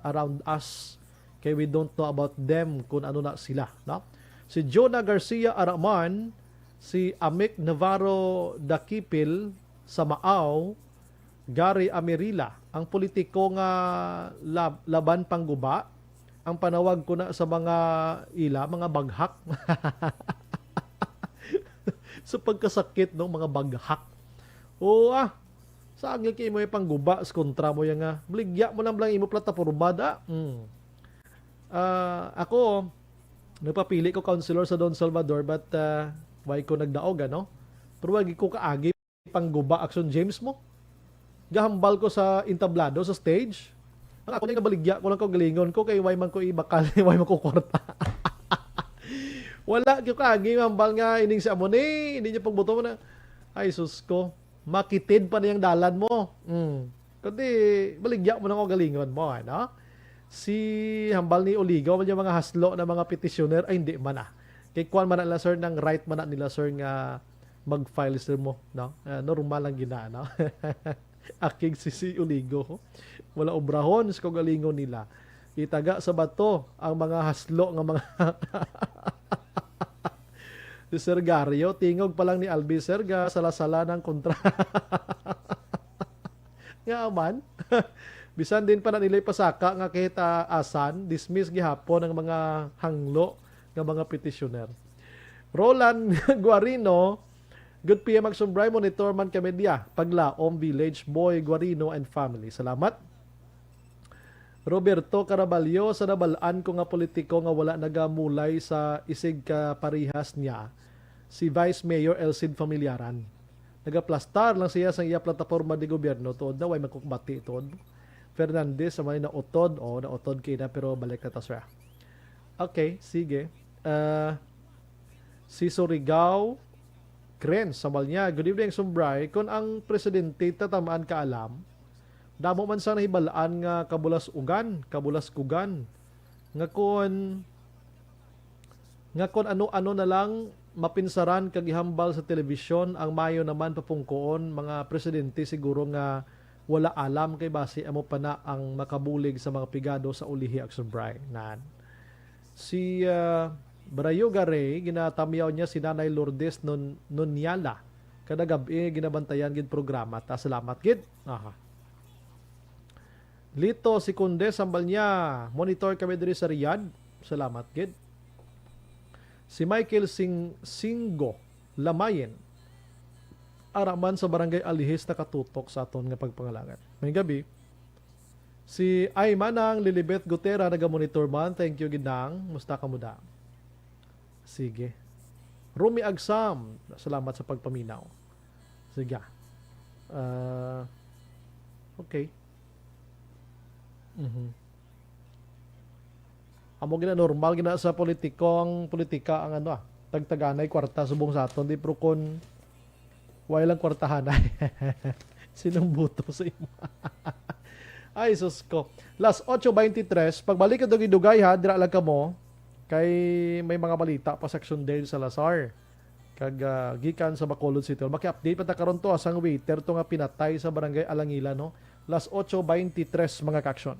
around us. Kay we don't know about them kung ano na sila, no? Si Jonah Garcia Araman, si Amic Navarro Dakipil sa Maaw, Gary Amerila, ang politiko nga lab-, laban pangguba, ang panawag ko na sa mga ila, mga baghak. Sa pagkasakit, no, mga baghak. Oo, ah. Sa agil kay mo yung pangguba, sa kontra mo yan nga. Baligya mo lang lang imo plataporma, da. Mm. Ah, ako, nagpapili ko councilor sa Don Salvador, but, ah, why ko nagdaog, ano? Pero wag ko kaagi pangguba, Action James mo. Gahambal ko sa entablado, sa stage. Ang ako nga baligya ko lang kaugalingon ko, kay why man ko ibakal, why man ko kwarta. Wala ko kaagi hambal nga ining si amo ni, hindi niya pagbuto mo na. Ay, sus ko. Makitid pa niyang dalan mo. Mm. Kundi, baligya mo na kaugalingon mo, ano? Si hambal ni Oligo, man yung mga haslo na mga petitioner, ay, hindi man, ah. Kay kuwan man na nila, sir, nang right man na nila, sir, nga mag-file, sir, mo, no? Ah, normal lang gina, no? Akig si, si Oligo, wala obrahon sa kaugalingon nila. Itaga sa bato ang mga haslo nga mga si Sir Gario, tingog pa lang ni Albi, sir, ga sala-sala ng kontra. Nga man, bisan din pa na nila ipasaka nga kahit, ah, asan, dismiss gihapon ang mga hanglo nga mga petitioner. Roland Guarino, good P M Action Bry, monitor man kami diya. Paglaom Village Boy Guarino and family. Salamat. Roberto Caraballo, sa nabal-an ko nga politiko nga wala nagamulay sa isig ka parihas niya, si Vice Mayor Elcid Familiaran. Nagaplastar lang siya sa iya plataporma de gobyerno tuod na way magkukbati tuod. Fernandez sa may nautod, o nautod kay na pero balik na ta, sir. Okay, sige. Ah, si Surigao, Kren, sa Malnya. Good evening, Sumbray. Kung ang presidente tatamaan kaalam, damo man sang nahibalaan nga kabulas-ugan, kabulas-kugan, nga kon, nga kon ano-ano na lang mapinsaran kag ihambal sa telebisyon, ang mayo naman papungkoon, mga presidente siguro nga wala alam kay basi amo pa na ang makabulig sa mga pigado sa ulihi, Action Bry. Nan. Si, ah, Brayoga Ray, ginatamyaw niya si Nanay Lourdes Nun-, Nunyala. Kada gab-i, ginabantayan gid programa. Ta, salamat gid. Aha. Lito, si Conde, sambal niya. Monitor kami diri sa Riyadh. Salamat gid. Si Michael Sing-, Singgo, Lamayen. Ara man sa Barangay Alihis nakatutok sa aton nga pagpangalagad. May gabi. Si Ay Manang Lilibet Gutera nagamonitor man. Thank you, gid, Nang. Musta ka mo, da? Sige. Rumi Agsam, salamat sa pagpaminaw. Sige. Ah, okay. Mhm. Amo gina, normal gina sa politiko, ang politika, ang ano, ah, tagtaganay kwarta subong sa aton, di, pero kun way lang kwartahan, ay, sinong buto sa imo? Ay, sus ko. Las ocho veintitrés, pagbalik ko dugay-dugay, ha, dira lang kamo, kay may mga balita pa sa Action Dale Salazar. Kag, ah, gikan sa Bacolod City Hall. Maki-update pa ta karon to, ah, sang waiter to nga pinatay sa Barangay Alangila, no? Las ocho veintitrés, mga ka-action.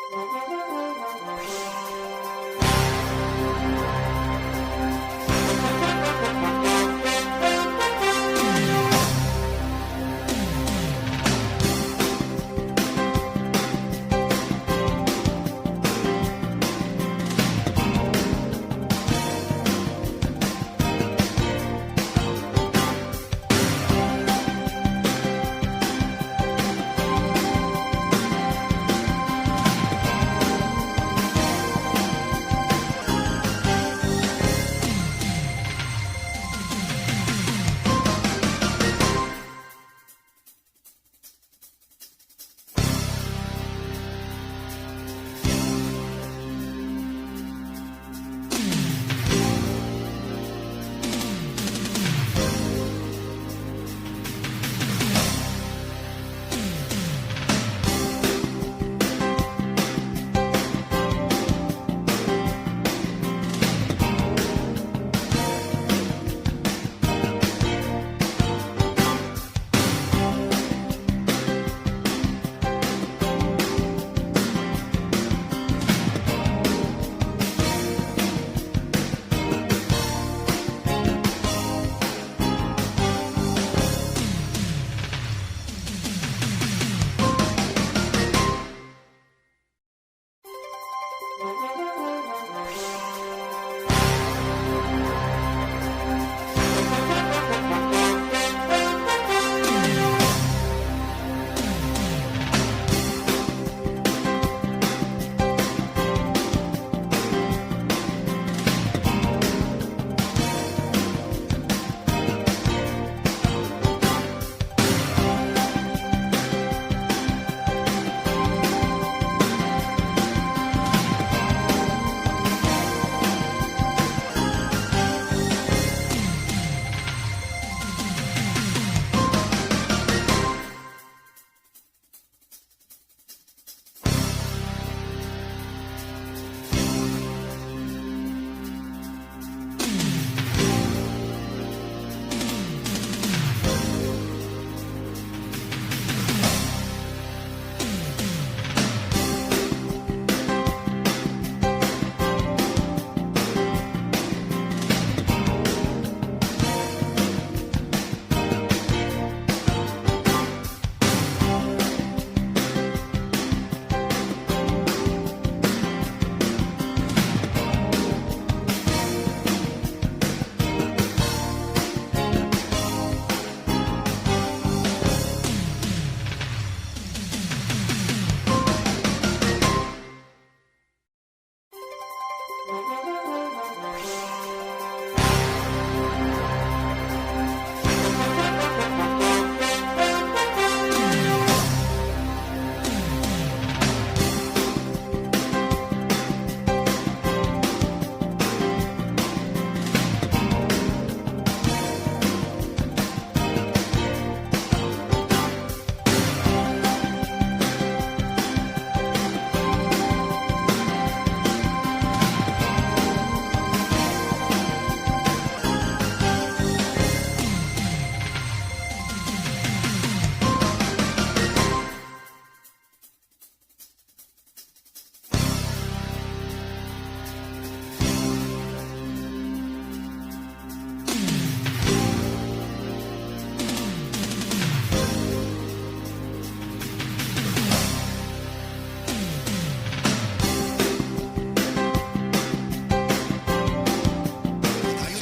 Dayon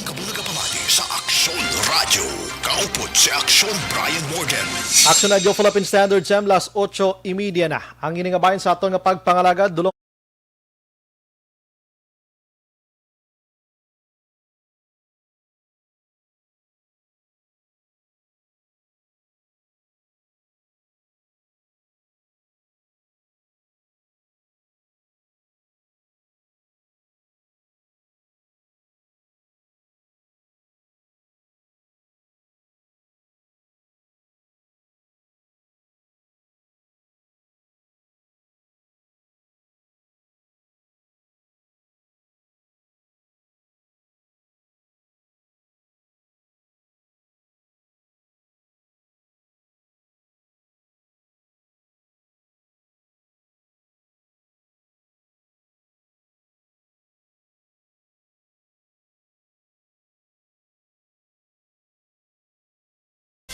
ka muna kapamati sa Aksyon Radio. Kaupod si Aksyon Brian Morgan. Aksyon Radio Philippine Standard Time, las ocho y media na. Ang ini nga bahin sa aton nga pagpangalagad, dulong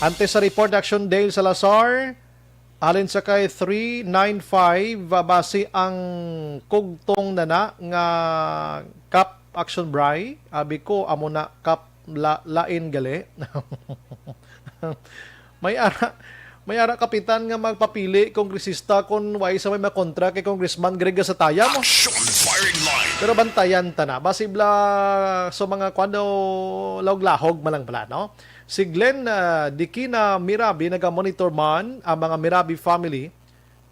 Antes sa report, Action Dale Salazar, alin sa kay three nine five, ah, basi ang kugtong na na nga Kap Action Bray, abi ko, amo na Kap la-, lain gali. May ara, may ara kapitan nga magpapili kongresista kung way sa may makontra kay Congressman Greg Gasataya mo. Action firing line. Pero bantayan ta na. Basi bla sa mga kwan daw lahog-lahog man lang bala, no? Si Glenn, ah, Dikina Mirabi, naga-monitor man ang mga Mirabi family.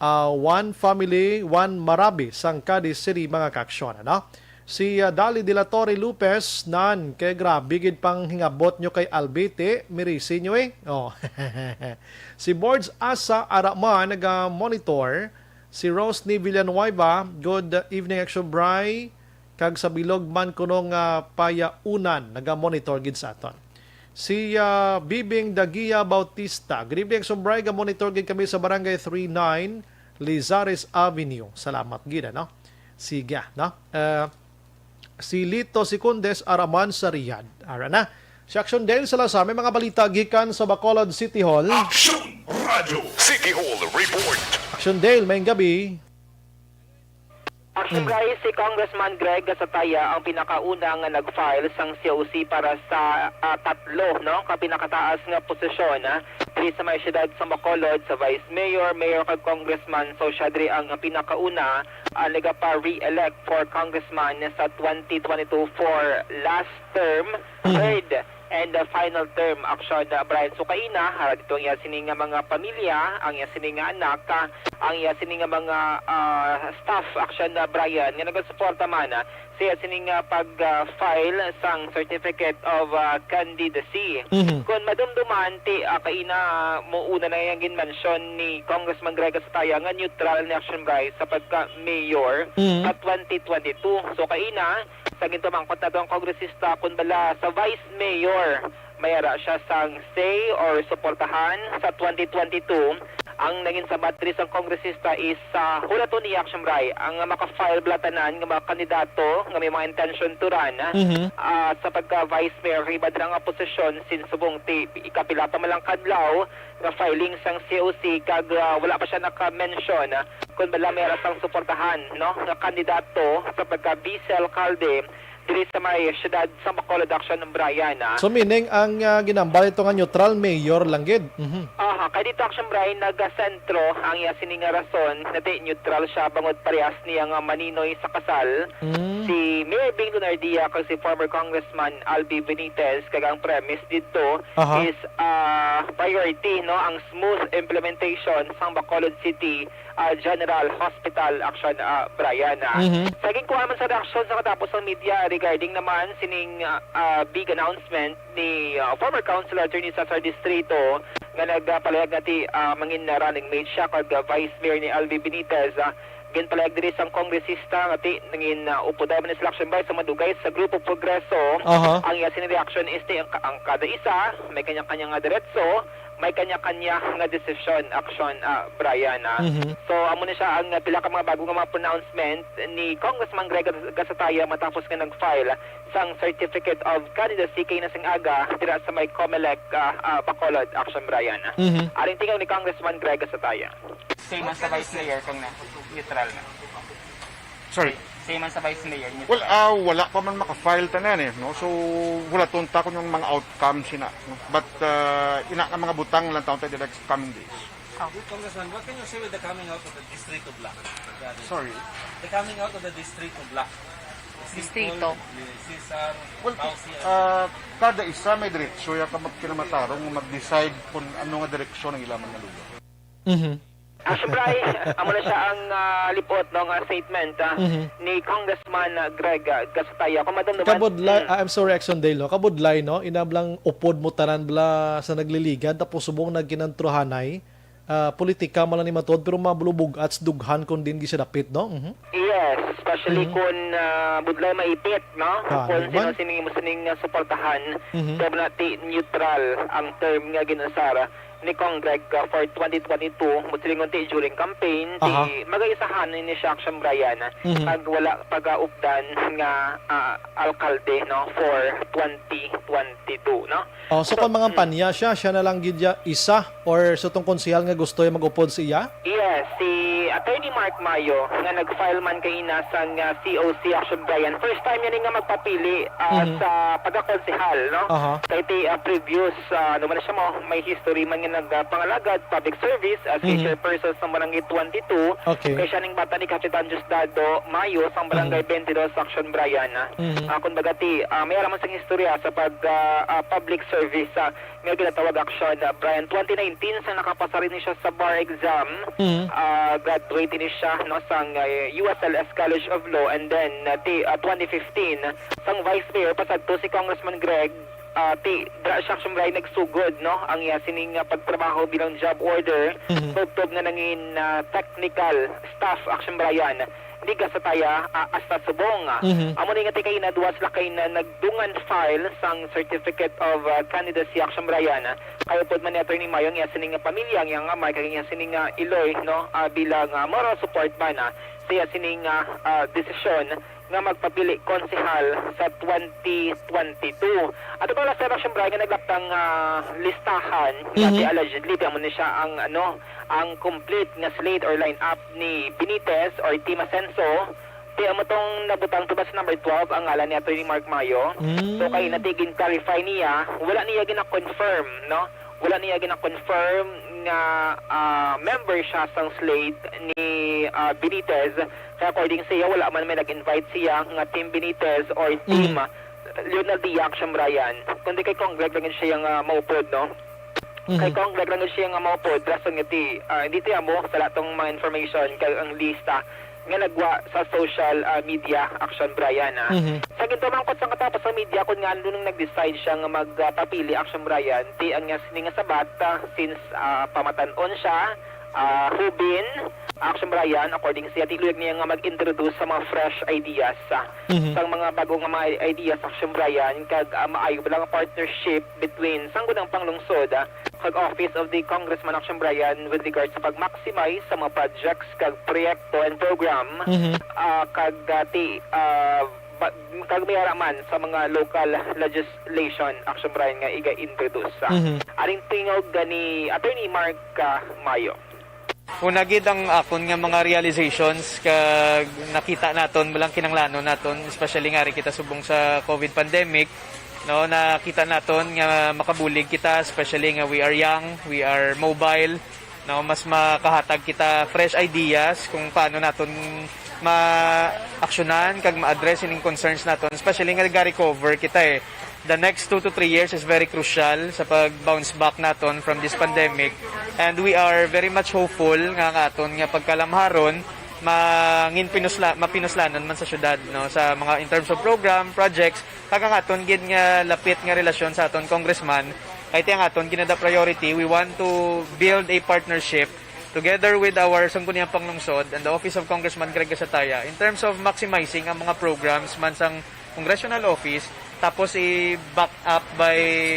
Ah, one family, one Marabi, sang Cadiz City, mga kaaksyon, ano? Si, ah, Dali de la Torre Lopez, nan, kay grabe gid pang hingabot nyo kay Albite, mirisi nyo eh. Oh. Si Borge Asa Araman, naga-monitor. Si Rose ni Villanueva, good evening, Action Bray. Kag sa bilog man kuno nga payaunan, naga-monitor gid sa aton. Si, ah, Bibing Dagia Bautista, "Good evening, Action Bray, ga-monitor gid kami sa Barangay three nine, Lizares Avenue." Salamat gid, ano? Sige, no? Ah, si Lito Secundes Araman sa Riyadh. Ara na. Si Action Dale Salazar, may mga balita gikan sa Bacolod City Hall. Action Radio City Hall Report. Action Dale, may gabi. Action, mm, guys, si Congressman Greg Gasataya ang pinakauna nga nag-file sang C O C para sa, ah, tatlo, no, ka pinakataas nga posisyon, ah, diri sa may siyudad sa Bacolod, sa Vice Mayor, Mayor kag Congressman. So, siya diri ang pinakauna, ah, nagapa-re-elect for Congressman sa twenty twenty-two for last term, mhm, third and the final term, Action, uh, Brian. So, kaina, ah, dito ang iya sini nga mga pamilya, ang iya sini nga anak, ah, ang iya sini nga mga, ah, staff, Action, uh, Brian, nga nagasuporta man, ah, sa iya sini nga pag, ah, file sang Certificate of, ah, Candidacy. Mhm. Kung madumduman, ti, ah, kaina, ah, mo una na yang ginmention ni Congressman Greg Gasataya nga neutral ni Action Brian sa pagka-mayor, mhm, sa twenty twenty-two. So, kaina, sa gintumangkot nato ang kongresista, kun bala sa vice mayor, may ara siya sang say or suportahan sa twenty twenty-two. Ang nangin sabat diri sang kongresista is, ah, hulaton ni Action Bray ang makafile bala tanan nga mga kandidato nga may mga intention to run, mhm, ah, sa pagka vice mayor kag iba dira nga posisyon, since subong ti ikapila pa man lang kadlaw nga filing sang C O C kag, ah, wala pa siya naka-mention, ah, kun bala may ara sang suportahan, no, nga kandidato sa pagka vice alkalde diri sa may siyudad sa Bacolod, Action, Brian, ah. So, meaning ang, ah, ginambal ito nga neutral mayor lang gid? Mhm. Aha, kay dito, Action, Brian, nagasentro ang iya sini nga rason nga ti neutral siya bangod parehas niya nga maninoy sa kasal, mm, si Mayor Bing Lunardia kag si former Congressman Albi Benitez, kag ang premise dito, aha, is, ah, priority, no, ang smooth implementation sang Bacolod City, ah, General Hospital, Action, ah, Brian, ah. Mhm. Sa ginkuha man sa reaksyon sa katapos sang media regarding naman sining, ah, ah, big announcement ni, ah, former Councilor Attorney Cesar Distrito nga nagpalahayag nga ti, ah, mangin running mate siya kag, ah, Vice Mayor ni Albi Benitez, ah, ginpalahayag diri sang kongresista nga ti nangin, ah, upod man sila, Action, Brian, sa madugay sa Grupo Progreso. Aha. Ang iya sini reaction is ti ang, ang kada isa may kanya-kanya nga diretso, may kanya-kanya nga desisyon, Action, ah, Brian, ah. Mhm. So, amo ni siya ang, ah, pila ka mga bago nga mga pronouncement ni Congressman Greg Gas-, Gasataya matapos nga nag-file sang Certificate of Candidacy kay na sang aga dira sa may Comelec, ah, ah, Bacolod, Action, Brian. Mhm. Aring tingog ni Congressman Greg Gasataya. Same as sa vice mayor kang na, neutral na. Sorry. Same man sa vice mayor, neutral. Well, ah, wala pa man maka-file tanan eh, no? So, wala tunta kung yung mga outcomes sina, no? But, ah, ina nga mga butang lang taon tayo the next coming days. Oh. Congressman, what can you say with the coming out of the Distrito Bloc? Sorry? The coming out of the Distrito Bloc. Distrito. Cesar, well, Fauci, ah, kada isa may diretso ya ka mag-, kinamatarong mag-decide kung ano nga direksyon ang ilang mga lugar. Mhm. Ah, siyempre, amo na siya ang, ah, lipot, no, nga statement, ah, mhm, ni Congressman, ah, Greg, ah, Gasataya. Kung madumduman, kabudlay, mm, ah, I'm sorry, Action Dale, no? Kabudlay, no? Inablang upod mo tanan bala sa nagliligad, tapos subong nagkinantruhanay. Ah, politika man lang ni matuod, pero mabulubog at dughan kung din gid siya dapit, no? Mhm. Yes, especially, mhm, kung, ah, budlay maipit, no? Ah, kung sino man sining, sining, ah, suportahan, mhm, kaya na ti neutral ang term nga ginusar. ni Congreg, ah, for twenty twenty-two, mo silingon ti during campaign, ti Aha. Magaisahan ni siya, Action Brian, Mhm. kag wala pagaupdan nga, ah, alkalde, no, for twenty twenty-two, no? Oh, so So, kung mga mm. panya siya, siya na lang gid ya isa, or sa tong konsehal nga gusto ya mag-upod siya? Yes, si Attorney Mark Mayo, nga nag-file man kaina sang, ah, C O C, Action Brian. First time niya ni nga magpapili, ah, Mhm. sa pagkakonsehal, no? Aha. Kay ti, ah, previous, ah, ano man siya mo, may history man nga nagpangalagad, public service, as a Mhm. chairperson sa Barangay twenty-two. Okay. Kay siya ning bata ni Kapitan Diosdado Mayo, sang Barangay Mhm. twenty-two, Action Brian. Mhm. Ah, kumbaga ti, ah, may ara man sang istorya sa pag, ah, ah, public service, ah, nga ginatawag Action, ah, Brian. Twenty nineteen, sa nakapasa rin siya sa bar exam, Mhm. ah, graduate ni siya, no, sang, ah, U S L S College of Law, and then, ah, ti, ah, twenty fifteen, sang vice mayor, pasagto si Congressman Greg, ah, ti, dra siya, Action Brian, nagsugod, no, ang iya sining, ah, pagtrabaho bilang job order, Mhm. tubtob nga nangin, ah, technical staff, Action Brian, di Gasataya, ah, hasta Subong. Mhm. Amo ni nga ti kaina, duwa sila kaina nagdungan file sang Certificate of, ah, Candidacy, Action Brian. Kay upod man ni Attorney Mayo ang iya sining nga pamilya, ang iya nga amay, kag ang iya sining nga iloy, no, ah, bilang, ah, moral support man, ah, sa iya sining, ah, ah, desisyon nga magpapili konsehal sa twenty twenty-two. Ato pa lang sa Action Brian nga naglaptang, ah, listahan nga Mhm. ti allegedly, ti amo ni siya ang, ano, ang complete nga slate or lineup ni Benitez or Team Asenso. Ti amo tong nabutang tubas number twelve ang ngalan ni Attorney Mark Mayo. Mm. So, kay nati gin-clarify niya, wala niya gina-confirm, no? Wala niya gina-confirm nga, ah, member siya sang slate ni, ah, Benitez. Kaya according sa iya, wala man may nag-invite siya nga Team Benitez or Team Mhm. Leonel Diak, Action Brian. Kundi kay Congreg lang siya nga maupod, no? Mhm. Kay Congreg lang siya nga maupod, rason nga ti, ah, hindi ti amo sa lahat ng mga information kag ang lista nga nagwa sa social, ah, media, Action Brian, ah. Mhm. Sa gintumangkot sa katapos sa media, kung nga nung nag-decide siya nga magpapili, Action Brian, ti ang niya sini nga sabat, ah, since, ah, pamatan-on siya, ah, hubin, Action Brian, according siya, ti luyag niya nga mag-introduce sa mga fresh ideas, ah, Mhm. sang mga bago nga mga ideas, Action Brian, kag, ah, maayo ba lang ang partnership between Sangguniang Panglungsod, ah, kag Office of the Congressman, Action Brian, with regards sa pag-maximize sa mga projects kag proyekto and program, Mhm. ah, kag, ah, ti, ah, ba-, kag may ara man sa mga local legislation, Action Brian, nga iga-introduce, ah. Mhm. Aring tingog ni Attorney Mark, ah, Mayo. Una gid ang akon nga mga realizations kag nakita naton, walang kinanglanon naton, especially nga ari kita subong sa COVID pandemic, no, nakita naton nga makabulig kita, especially nga we are young, we are mobile, no, mas makahatag kita fresh ideas kung paano naton ma-aksyonan kag ma-address ining concerns naton, especially nga nag-recover kita, eh. The next two to three years is very crucial sa pag-bounce back naton from this pandemic. And we are very much hopeful nga ang aton nga pagkalamharon mangin pinusla-, mapinuslanon man sa syudad, no, sa mga in terms of program, projects, kag ang aton gid nga lapit nga relasyon sa aton congressman, kay ti ang aton ginada priority, we want to build a partnership together with our Sangguniang Panglungsod and the Office of Congressman Greg Gasataya in terms of maximizing ang mga programs man sang congressional office, tapos i-back up by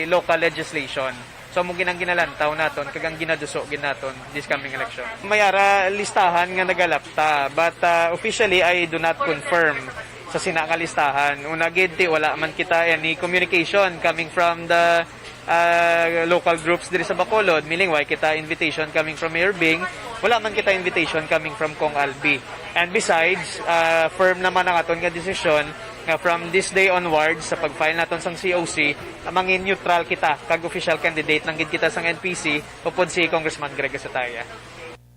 local legislation. So, amo gid ang ginalantaw naton kag ang ginaduso gid naton this coming election. May ara listahan nga nagalapta, but, uh, officially, I do not confirm sa sina nga listahan. Una gid, ti wala man kita any communication coming from the, uh, local groups diri sa Bacolod. Meaning, wala kita invitation coming from Mayor Bing, wala man kita invitation coming from Cong Albi. And besides, uh, firm naman ang aton nga desisyon nga from this day onwards, sa pag-file naton sang C O C, mangin neutral kita kag official candidate lang gid kita sang N P C upod si Congressman Greg Gasataya.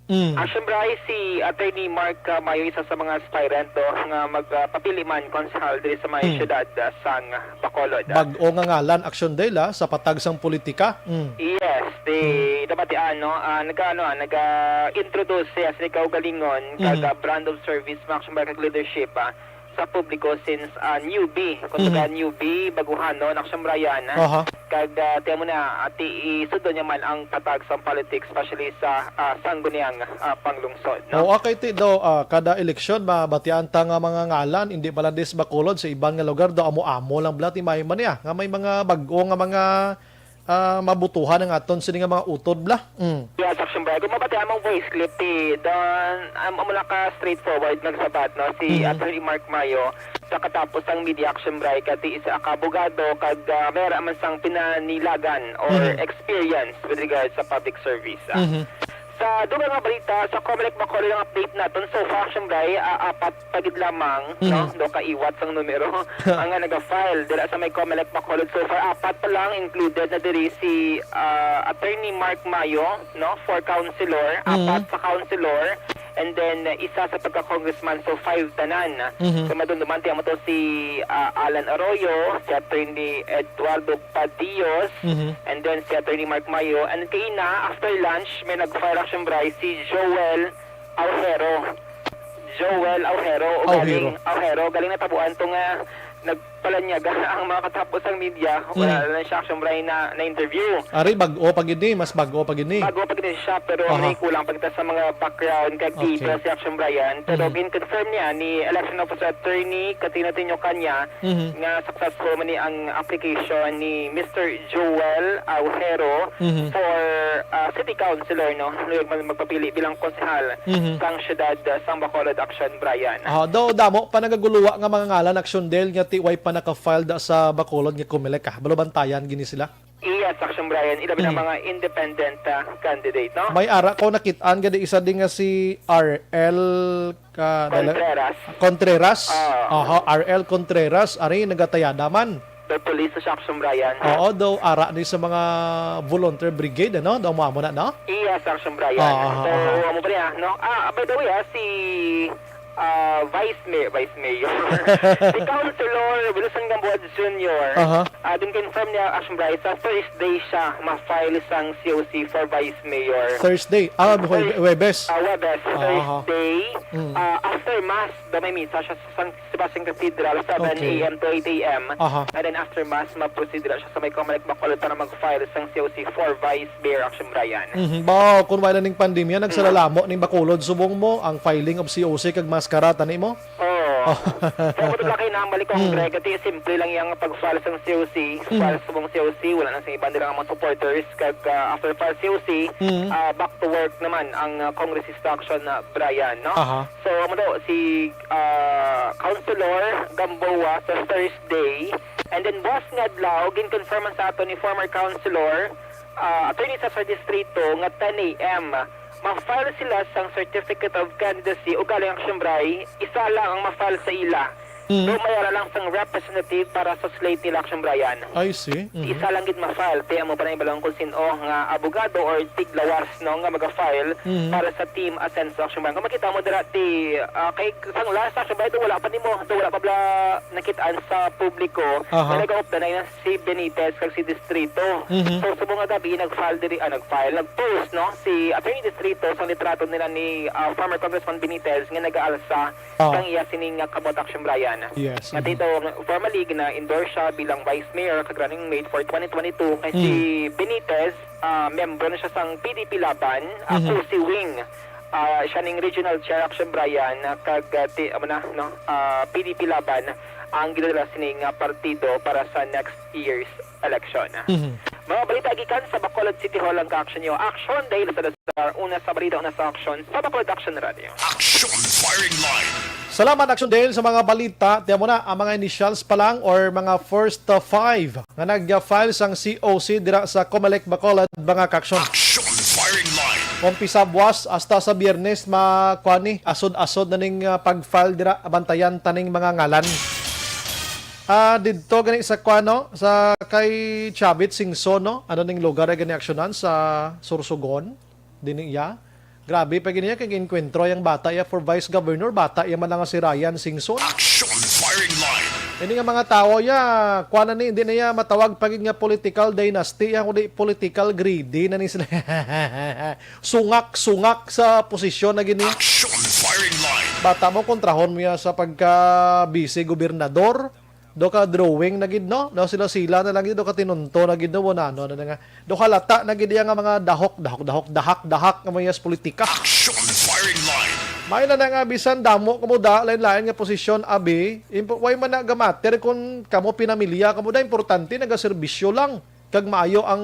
Mm. Action Brian, si Attorney Mark, uh, Mayo, isa sa mga aspirant, no, nga magpapili man konsehal diri sa may Mm. syudad, uh, sang Bacolod. Bag-o nga ngalan, Action Dela, sa patag sang politika. Mm. Yes, di Mm. nabatian, no? Ah, nagka-, ano, ah, nag-introduce siya sa kaugalingon kag, Mm. ah, brand of service, mga Action Brian, kag leadership, ah, sa publiko since, ah, newbie. Kung Mhm. taga newbie, baguhanon, Action Brian, ah. Aha. Kag, ah, tiyan mo na, ah, ti, isudlo niya man ang patag sang politics, especially sa, ah, sangguniang, ah, panglungsod, no? Oo, kay ti daw, ah, kada eleksyon, mabatian ta nga mga ngalan, hindi pa lang dis Bacolod, sa iban nga lugar daw, amo-amo lang bala ti may man niya, nga may mga bag-o nga mga ah, mabutuhan ang aton sini nga mga utod bala. Mm. Yes, Action Brian. Kung mabati among voice clip, ti, don, am-, amo na ka straightforward nagsabat, no? Si Mhm. Attorney Mark Mayo, sa katapos sang media, Action Brian, kag ti isa ka abogado, kag, ah, may ara man sang pinanilagan or Mhm. experience with regards sa public service, ah. Mhm. Sa dugang nga balita, sa Comelec Bacolod ang update naton. So far, Action Brian, ah, apat pa gid lamang, no? Mhm. Do ka iwat sang numero ang nga naga-file dira sa may Comelec Bacolod. So far, apat pa lang included na diri si, ah, Attorney Mark Mayo, no? Four councilor, Mhm. apat sa councilor, and then, uh, isa sa pagka-congressman, so five tanan. Mhm. So, madumduman ti amo to si, ah, Alan Arroyo, si Attorney Eduardo Padillos, Mhm. and then si Attorney Mark Mayo. And kaina, after lunch, may nag-file, Action Brian, si Joel Aujero. Joel Aujero, o Aujero. galing, Aujero, galing natabuan to nga nagpalanyaga ang mga katapos sang media. Wala Mm. na lang siya, Action Brian, na, na-interview. Ari, bag-o pa gid ni, mas bag-o pa gid ni. Bag-o pa gid ni siya, pero Aha. may kulang pa kita sa mga background kag Okay. details si Action Brian. Pero Mhm. gin-confirm niya ni Election Officer Attorney Catino Tino Caña Mhm. nga successful man ni ang application ni Mister Joel Aujero Mhm. for, ah, city councilor, no? Mag-, magpapili bilang konsehal Mhm. sang siyudad, ah, sang Bacolod, Action Brian. Ah, daw damo pa nagaguluwa nga mga ngalan, Action Del, nga ti way pa naka-file da sa Bacolod nga Comelec, ah. Balo bantayan gini sila? Yes, Action Brian. Ilabi na Mm. mga independent, ah, candidate, no? May ara ko nakit-an gani isa din nga si R L ka-, Contreras. Contreras? Ah. Aha, R L Contreras, ari, nagatayada man. The police sa Action Brian. Oo, daw ara ni sa mga volunteer brigade, ano? Daw mo amo na, no? Iya, sa Action Brian. Ah, aha, So, aha. amo pa niya, no? Ah, by the way, ah, si, ah, Vice Mayor, Vice Mayor. Si Councilor Wilson Gamboa Junior, Aha. ah, din confirm niya, Action Brian, sa Thursday siya ma-file sang C O C for Vice Mayor. Thursday? Ah, Thurs-, Hue-, Huwebes? ah, Huwebes. Aha. Thursday, Mm. ah, after Mass, daw may misa siya sa San Sebastian Cathedral, Okay. seven A M to eight A M. Aha. And then after Mass, ma-proceed na siya sa may Comelec Bacolod para mag-file sang C O C for Vice Mayor Action Brian. Mhm. Ba, kung wala ning pandemya, nagsalalamat ning Bacolod subong mo ang filing of C O C kag maskara, tani mo? Oo. Oh. Kaya mo diba kay nambalik kong Mm. Greg, ati simple lang yung pag-file sang C O C, Mm. file subong C O C, wala na sa iba nila nga mga supporters, kag, ah, after file C O C, Mm. ah, back to work naman ang, ah, Congressista Action, ah, Brian, no? Aha. So, amo daw, si, ah, Councilor Gamboa sa Thursday. And then, buwas nga adlaw, gin-confirm man sa ato ni former Councilor, ah, Attorney Cesar Distrito, nga ten A M, ma-file sila sang Certificate of Candidacy. Ugaling, Action Brian, isa lang ang ma-file sa ila. Mm. So, may ara lang sang representative para sa slate nila, Action Brian. I see. Mhm. Isa lang gid ma-file. Kaya mo pa na ibalong kung sino nga abogado or tiglawas, no, nga maga-file Mhm. para sa Team Asenso Action Brian. Kung makita mo dira, ti, ah, kay sang last Action Brian, do wala pa nimo, do wala pa bala nakitaan sa publiko. Aha. Nga nag-aop na na si Benitez kag si Distrito. Mhm. So, sa mga gabi, nag-file diri, ah, nag-file, nag-post, no, si Attorney Distrito sa litrato nila ni, ah, former Congressman Benitez nga nag-aalsa Oo. sang iya sining nga kamot, Action Brian. Yes, Nga mhm. dito, formally, gina-endorse siya bilang vice mayor kag running mate for twenty twenty-two kay si Mm. Benitez, ah, miyembro na siya sang P D P Laban, ah, Mhm. C O C Wing. Ah, siya ning regional chair, Action Brian, ah, kag, ah, ti-, amo na, no, ah, P D P Laban ang ginadala sini nga partido para sa next year's election. Mhm. Mga balita gikan sa Bacolod City Hall ang ka-action nyo. Action dahil sa Lazar, una sa balita, una sa action sa Bacolod Action Radio. Action Firing Line. Salamat, Action Dale, sa mga balita. Tiyan mo na, ang mga initials pa lang or mga first, uh, five nga nag-file sang C O C dira sa Comelec Bacolod, mga ka-action. Action Firing Line. Umpisa buwas hasta sa Biyernes, ma-, kuan ni, asod-asod na ning, uh, pag-file dira, bantayan taning mga ngalan. Ah, didto gani sa kuan, no? Sa kay Chavit Singson, no? Ano ning lugar ay gani aksyonan sa Sorsogon? Dini iya. Grabe pa gini iya kay enkwentro yang bata iya for vice governor, bata iya man lang nga si Ryan Singson. Action Firing Line. Ini nga mga tawo iya, kuan na ni, hindi na iya matawag pa gid nga political dynasty, iya, kundi political greedy na ni sila. Sungak-sungak sa posisyon na gini. Action Firing Line. Bata mo, kontrahon mo iya sa pagka-vice gobernador. Do ka drawing na gid, no? Do sila-sila na lang gid, do ka tinunto na gid, no? Wala, no? Na nga. Do halata na gid iya nga mga dahok, dahok, dahok, dahak, dahak nga mga sa politika. Action Firing Line. May na na nga bisan damo kamo da, lain-lain nga posisyon, abi. Impo-, way man na gamatter kung kamo pinamilya kamo da, importante nagaserbisyo lang. kag maayo ang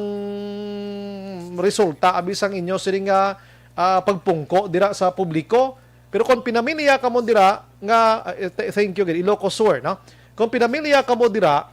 resulta abi sang inyo sini nga, ah, pagpungko dira sa publiko. Pero kung pinamiliya kamo dira nga, ah, eh, th-, thank you gid, Ilocos Sur, no? Kung pinamiliya kamo dira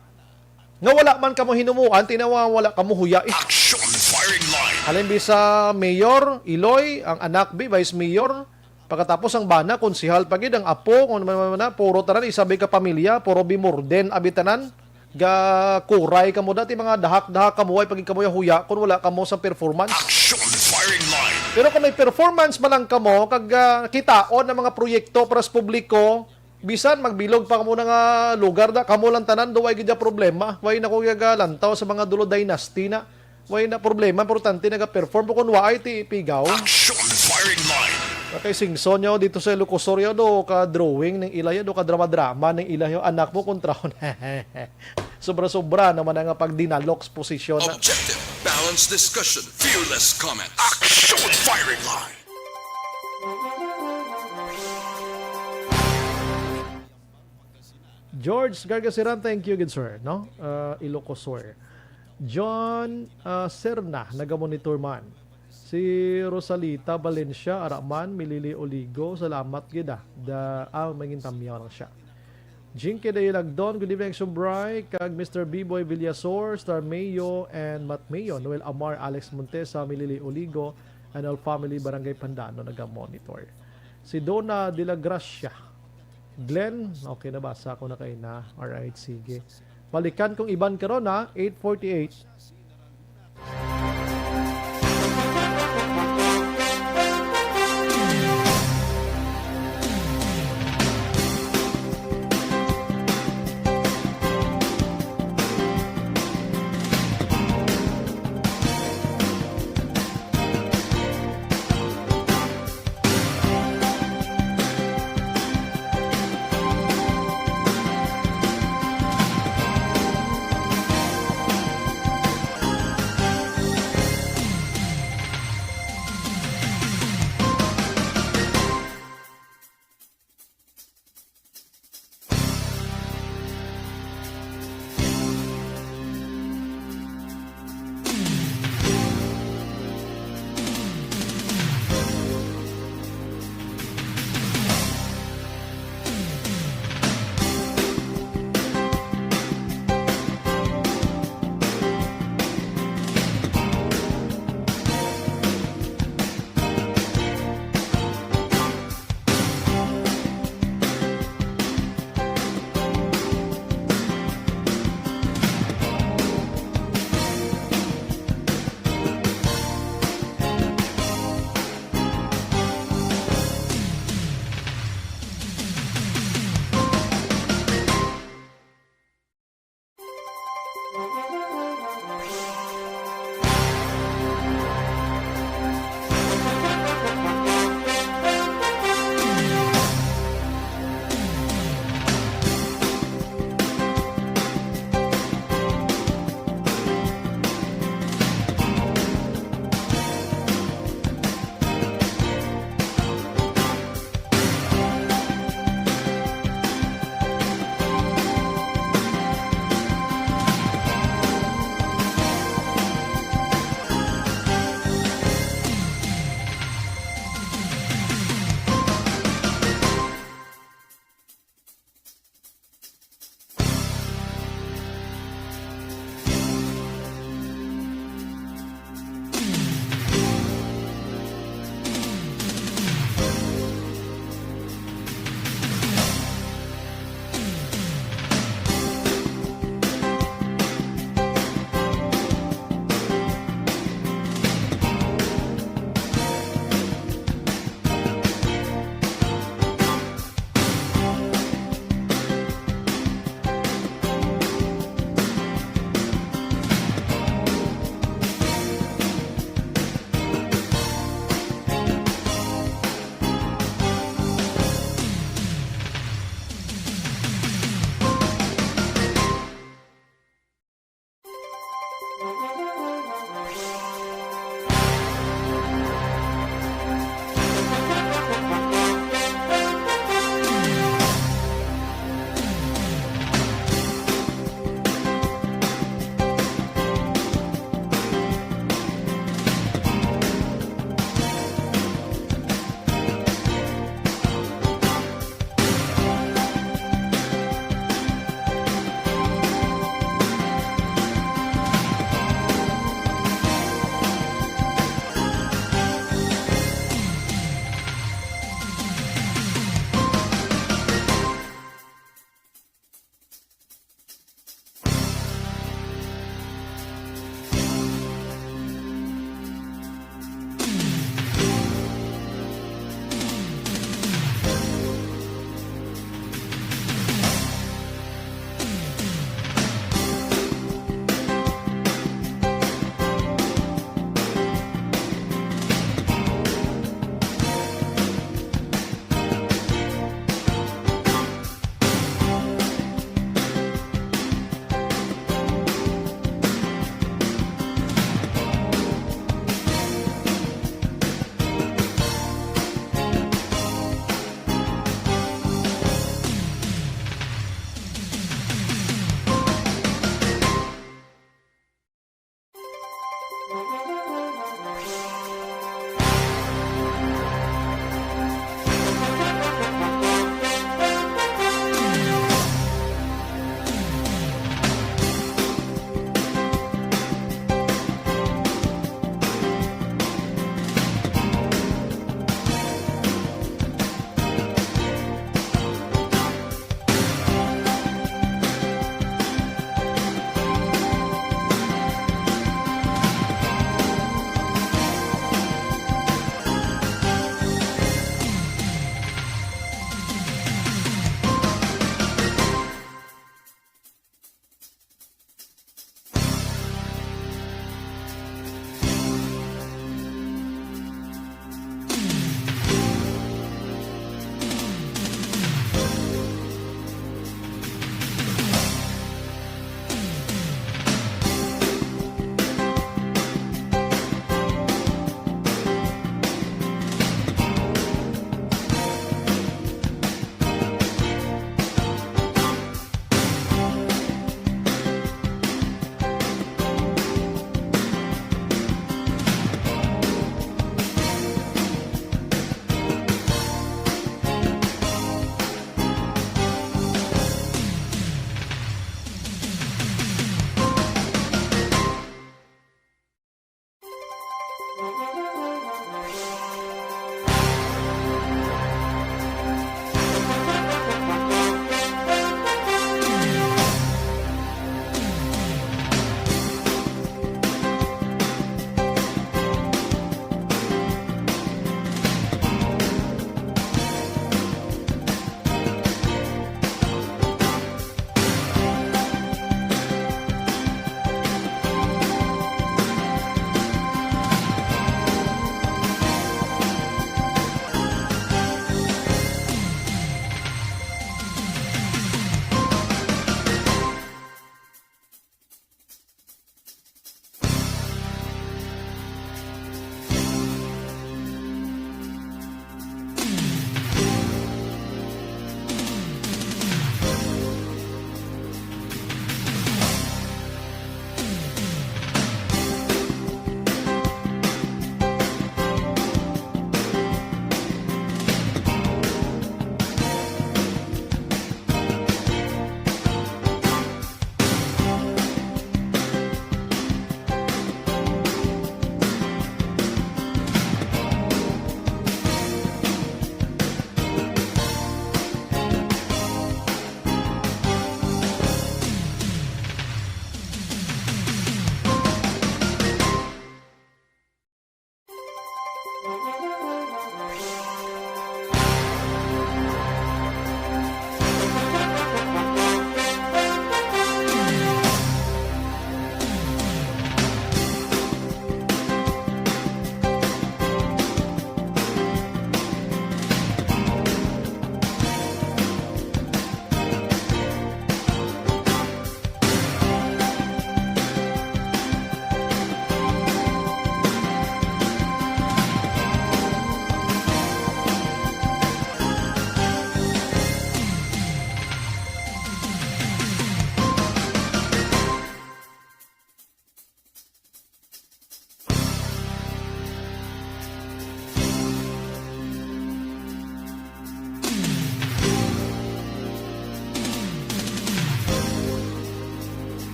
nga wala man kamo hinumuan, tinawa wala kamo huya, eh. Action firing line. Halin bisa mayor, Iloy, ang anak bi, vice mayor, pagkatapos ang bana, konsehal pa gid, ang apo, kung ano man, man, man, puro tanan, isa bi ka pamilya, puro bimurden, abi tanan. Gakuray kamo dati, mga dahak-dahak kamo, way pagid kamo huya kung wala kamo sa performance. Action firing line. Pero kung may performance man lang kamo, kag, ah, kitaon ang mga proyekto para sa publiko, bisan magbilog pa kamo na nga lugar na, kamo lang tanan, do way gid ya problema. Way na ko gagalantaw sa mga dulo dynasty na. Way na problema, importante nagaperform. Pero kung waay ti pigaw. Action firing line. Kay Singson yaw dito sa Ilocos Sur yaw, do ka drawing ning ila yaw, do ka drama-drama ning ila yaw, anak mo kontrahon. Sobra-sobra naman ang pagdinaloks posisyon na. Objective, balanced discussion, fearless comments. Action firing line. George Gargasiran, thank you gid, sir, no? Uh, Ilocos Sur. John, uh, Serna, nagamonitor man. Si Rosalita Valencia, ara man, Milili Oligo, salamat gid, ah. Da, ah, mangin tamyaw lang siya. Jinky Dayalagdon, good evening, Action Bri, kag Mister B-Boy Villasor, Star Mayo, and Matt Mayo, Noel Amar, Alex Montesa, Milili Oligo, and all family, Barangay Pandano, nagamonitor. Si Donna de la Gracia, Glenn, okay, nabasa ko na kayo na. Alright, sige. Balikan kong iban karon, ha, eight forty-eight.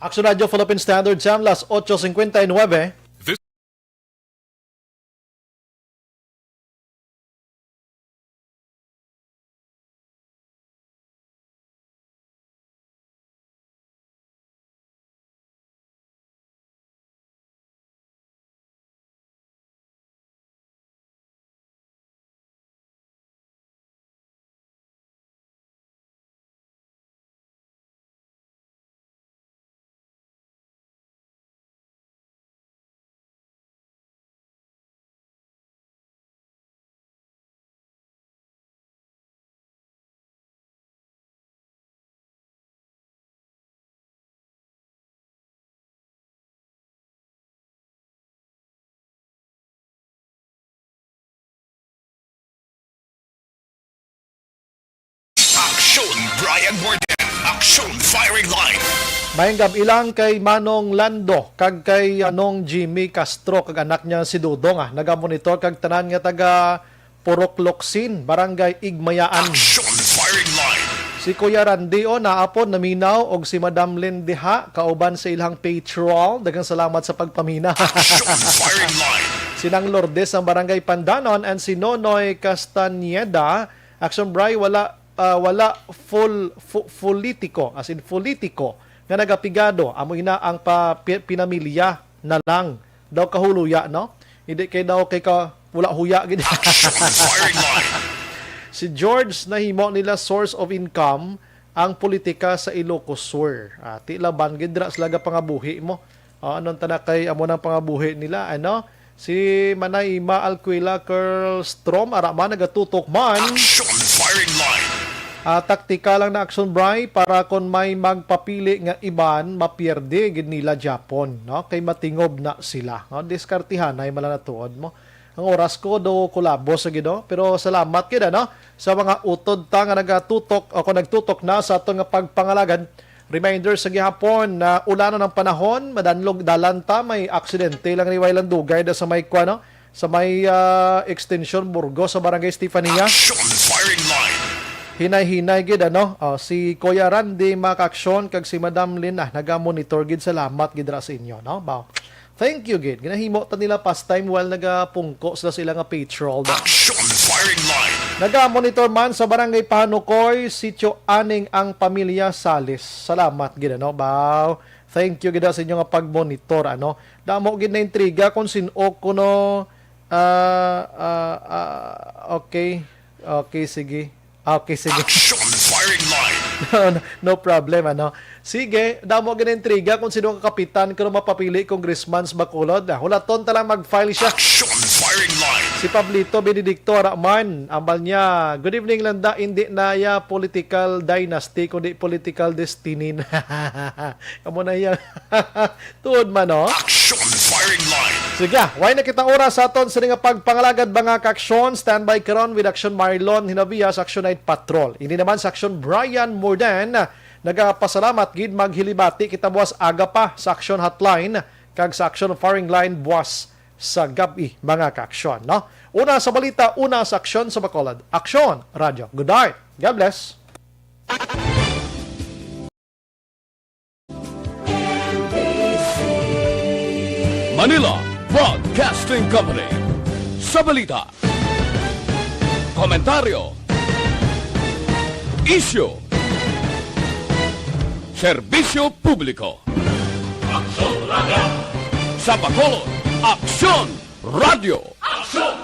Action Radio Philippine Standard Time, las ocho cincuenta y nueve. Aksyon, Brian Warden. Aksyon, Firing Line. Mayang gab-i lang kay Manong Lando kag kay Manong Jimmy Castro kag anak niya si Dudong, ah. Nagamonitor kag tanan nga taga Purok Locsin, Barangay Igmayaan. Action Firing Line. Si Kuya Randy, o, naapod naminaw, og si Madam Lynn diha, kauban sa ilang patrol. Daghang salamat sa pagpaminaw. Action Firing Line. Si Nang Lourdes ang Barangay Pandanon and si Nonoy Castañeda. Action Bri, wala, ah, wala full, fu-, politiko, as in politiko, nga nagapigado. Amo ina ang pa-, pi-, pinamilya na lang daw kahuloya, no? Hindi kay daw kay ka wala huya gid. Action Firing Line. Si George nahimo nila source of income ang politika sa Ilocos Sur. Ah, ti laban gid dira sila gapangabuhi mo. Ah, anong tana kay amo nang pangabuhi nila, ano? Si Manay Ima Alquila Curl Strom, ara man nagatutok man. Action Firing Line. Ah, taktika lang na action, Bri, para kon may magpapili nga iban, mapierde gid nila Japon, no? Kay matingob na sila, no? Diskartihanay man lang natuod mo. Ang oras ko do kulabo sa Ginoo, pero salamat gid, ano, sa mga utod ta nga nagatutok o kung nagtutok na sa aton nga pagpangalagad. Reminder sa gihapon na ulanon ang panahon, madanlog dalan ta, may aksidente lang ni Wayland Dugay da sa may kwa, no? Sa may, ah, extension Burgos sa Barangay Estefania. Action Firing Line. Hinay-hinay gid, ano? Oh, si Kuya Randy Mac Action kag si Madam Lynn, ah, naga-monitor gid. Salamat gid ra sa inyo, no? Baw. Thank you gid. Ginahimo ta nila pastime while nagapungko sila sa ila nga patrol, no? Action Firing Line. Naga-monitor man sa Barangay Pahanukoy, Sitio Aning ang pamilya Salis. Salamat gid, ano? Baw. Thank you gid sa inyo nga pag-monitor, ano? Damo gid na intriga kung sin-o kuno, ah, ah, ah, okay. Okay, sige. Okay, sige. Action Firing Line. No, no, no problem, ano. Sige, damo gid na intriga kung sino ang kapitan kuno mapapili congressman sa Bacolod. Ah, hulaton ta lang mag-file siya. Action Firing Line. Si Pablito Benedicto ara man, ambal niya, "Good evening, Landa, hindi na ya political dynasty, kundi political destiny na." Amo na iya. Tuod man, no? Action Firing Line. Sige, way na kita oras sa aton sini nga pagpangalagad, mga ka-aksyon. Standby karon with Action Marlon Hinabia sa Action Night Patrol. Ini naman sa Action Brian Morden. Nagapasalamat gid, maghilibati kita buwas aga pa sa Action Hotline kag sa Action Firing Line buwas sa gab-i, mga ka-aksyon, no? Una sa balita, una sa aksyon sa Bacolod. Aksyon, Radyo. Good night. God bless. Manila Broadcasting Company. Sa balita, komentaryo, isyu, serbisyo publiko. Aksyon Radyo. Sa Bacolod, Aksyon Radyo. Aksyon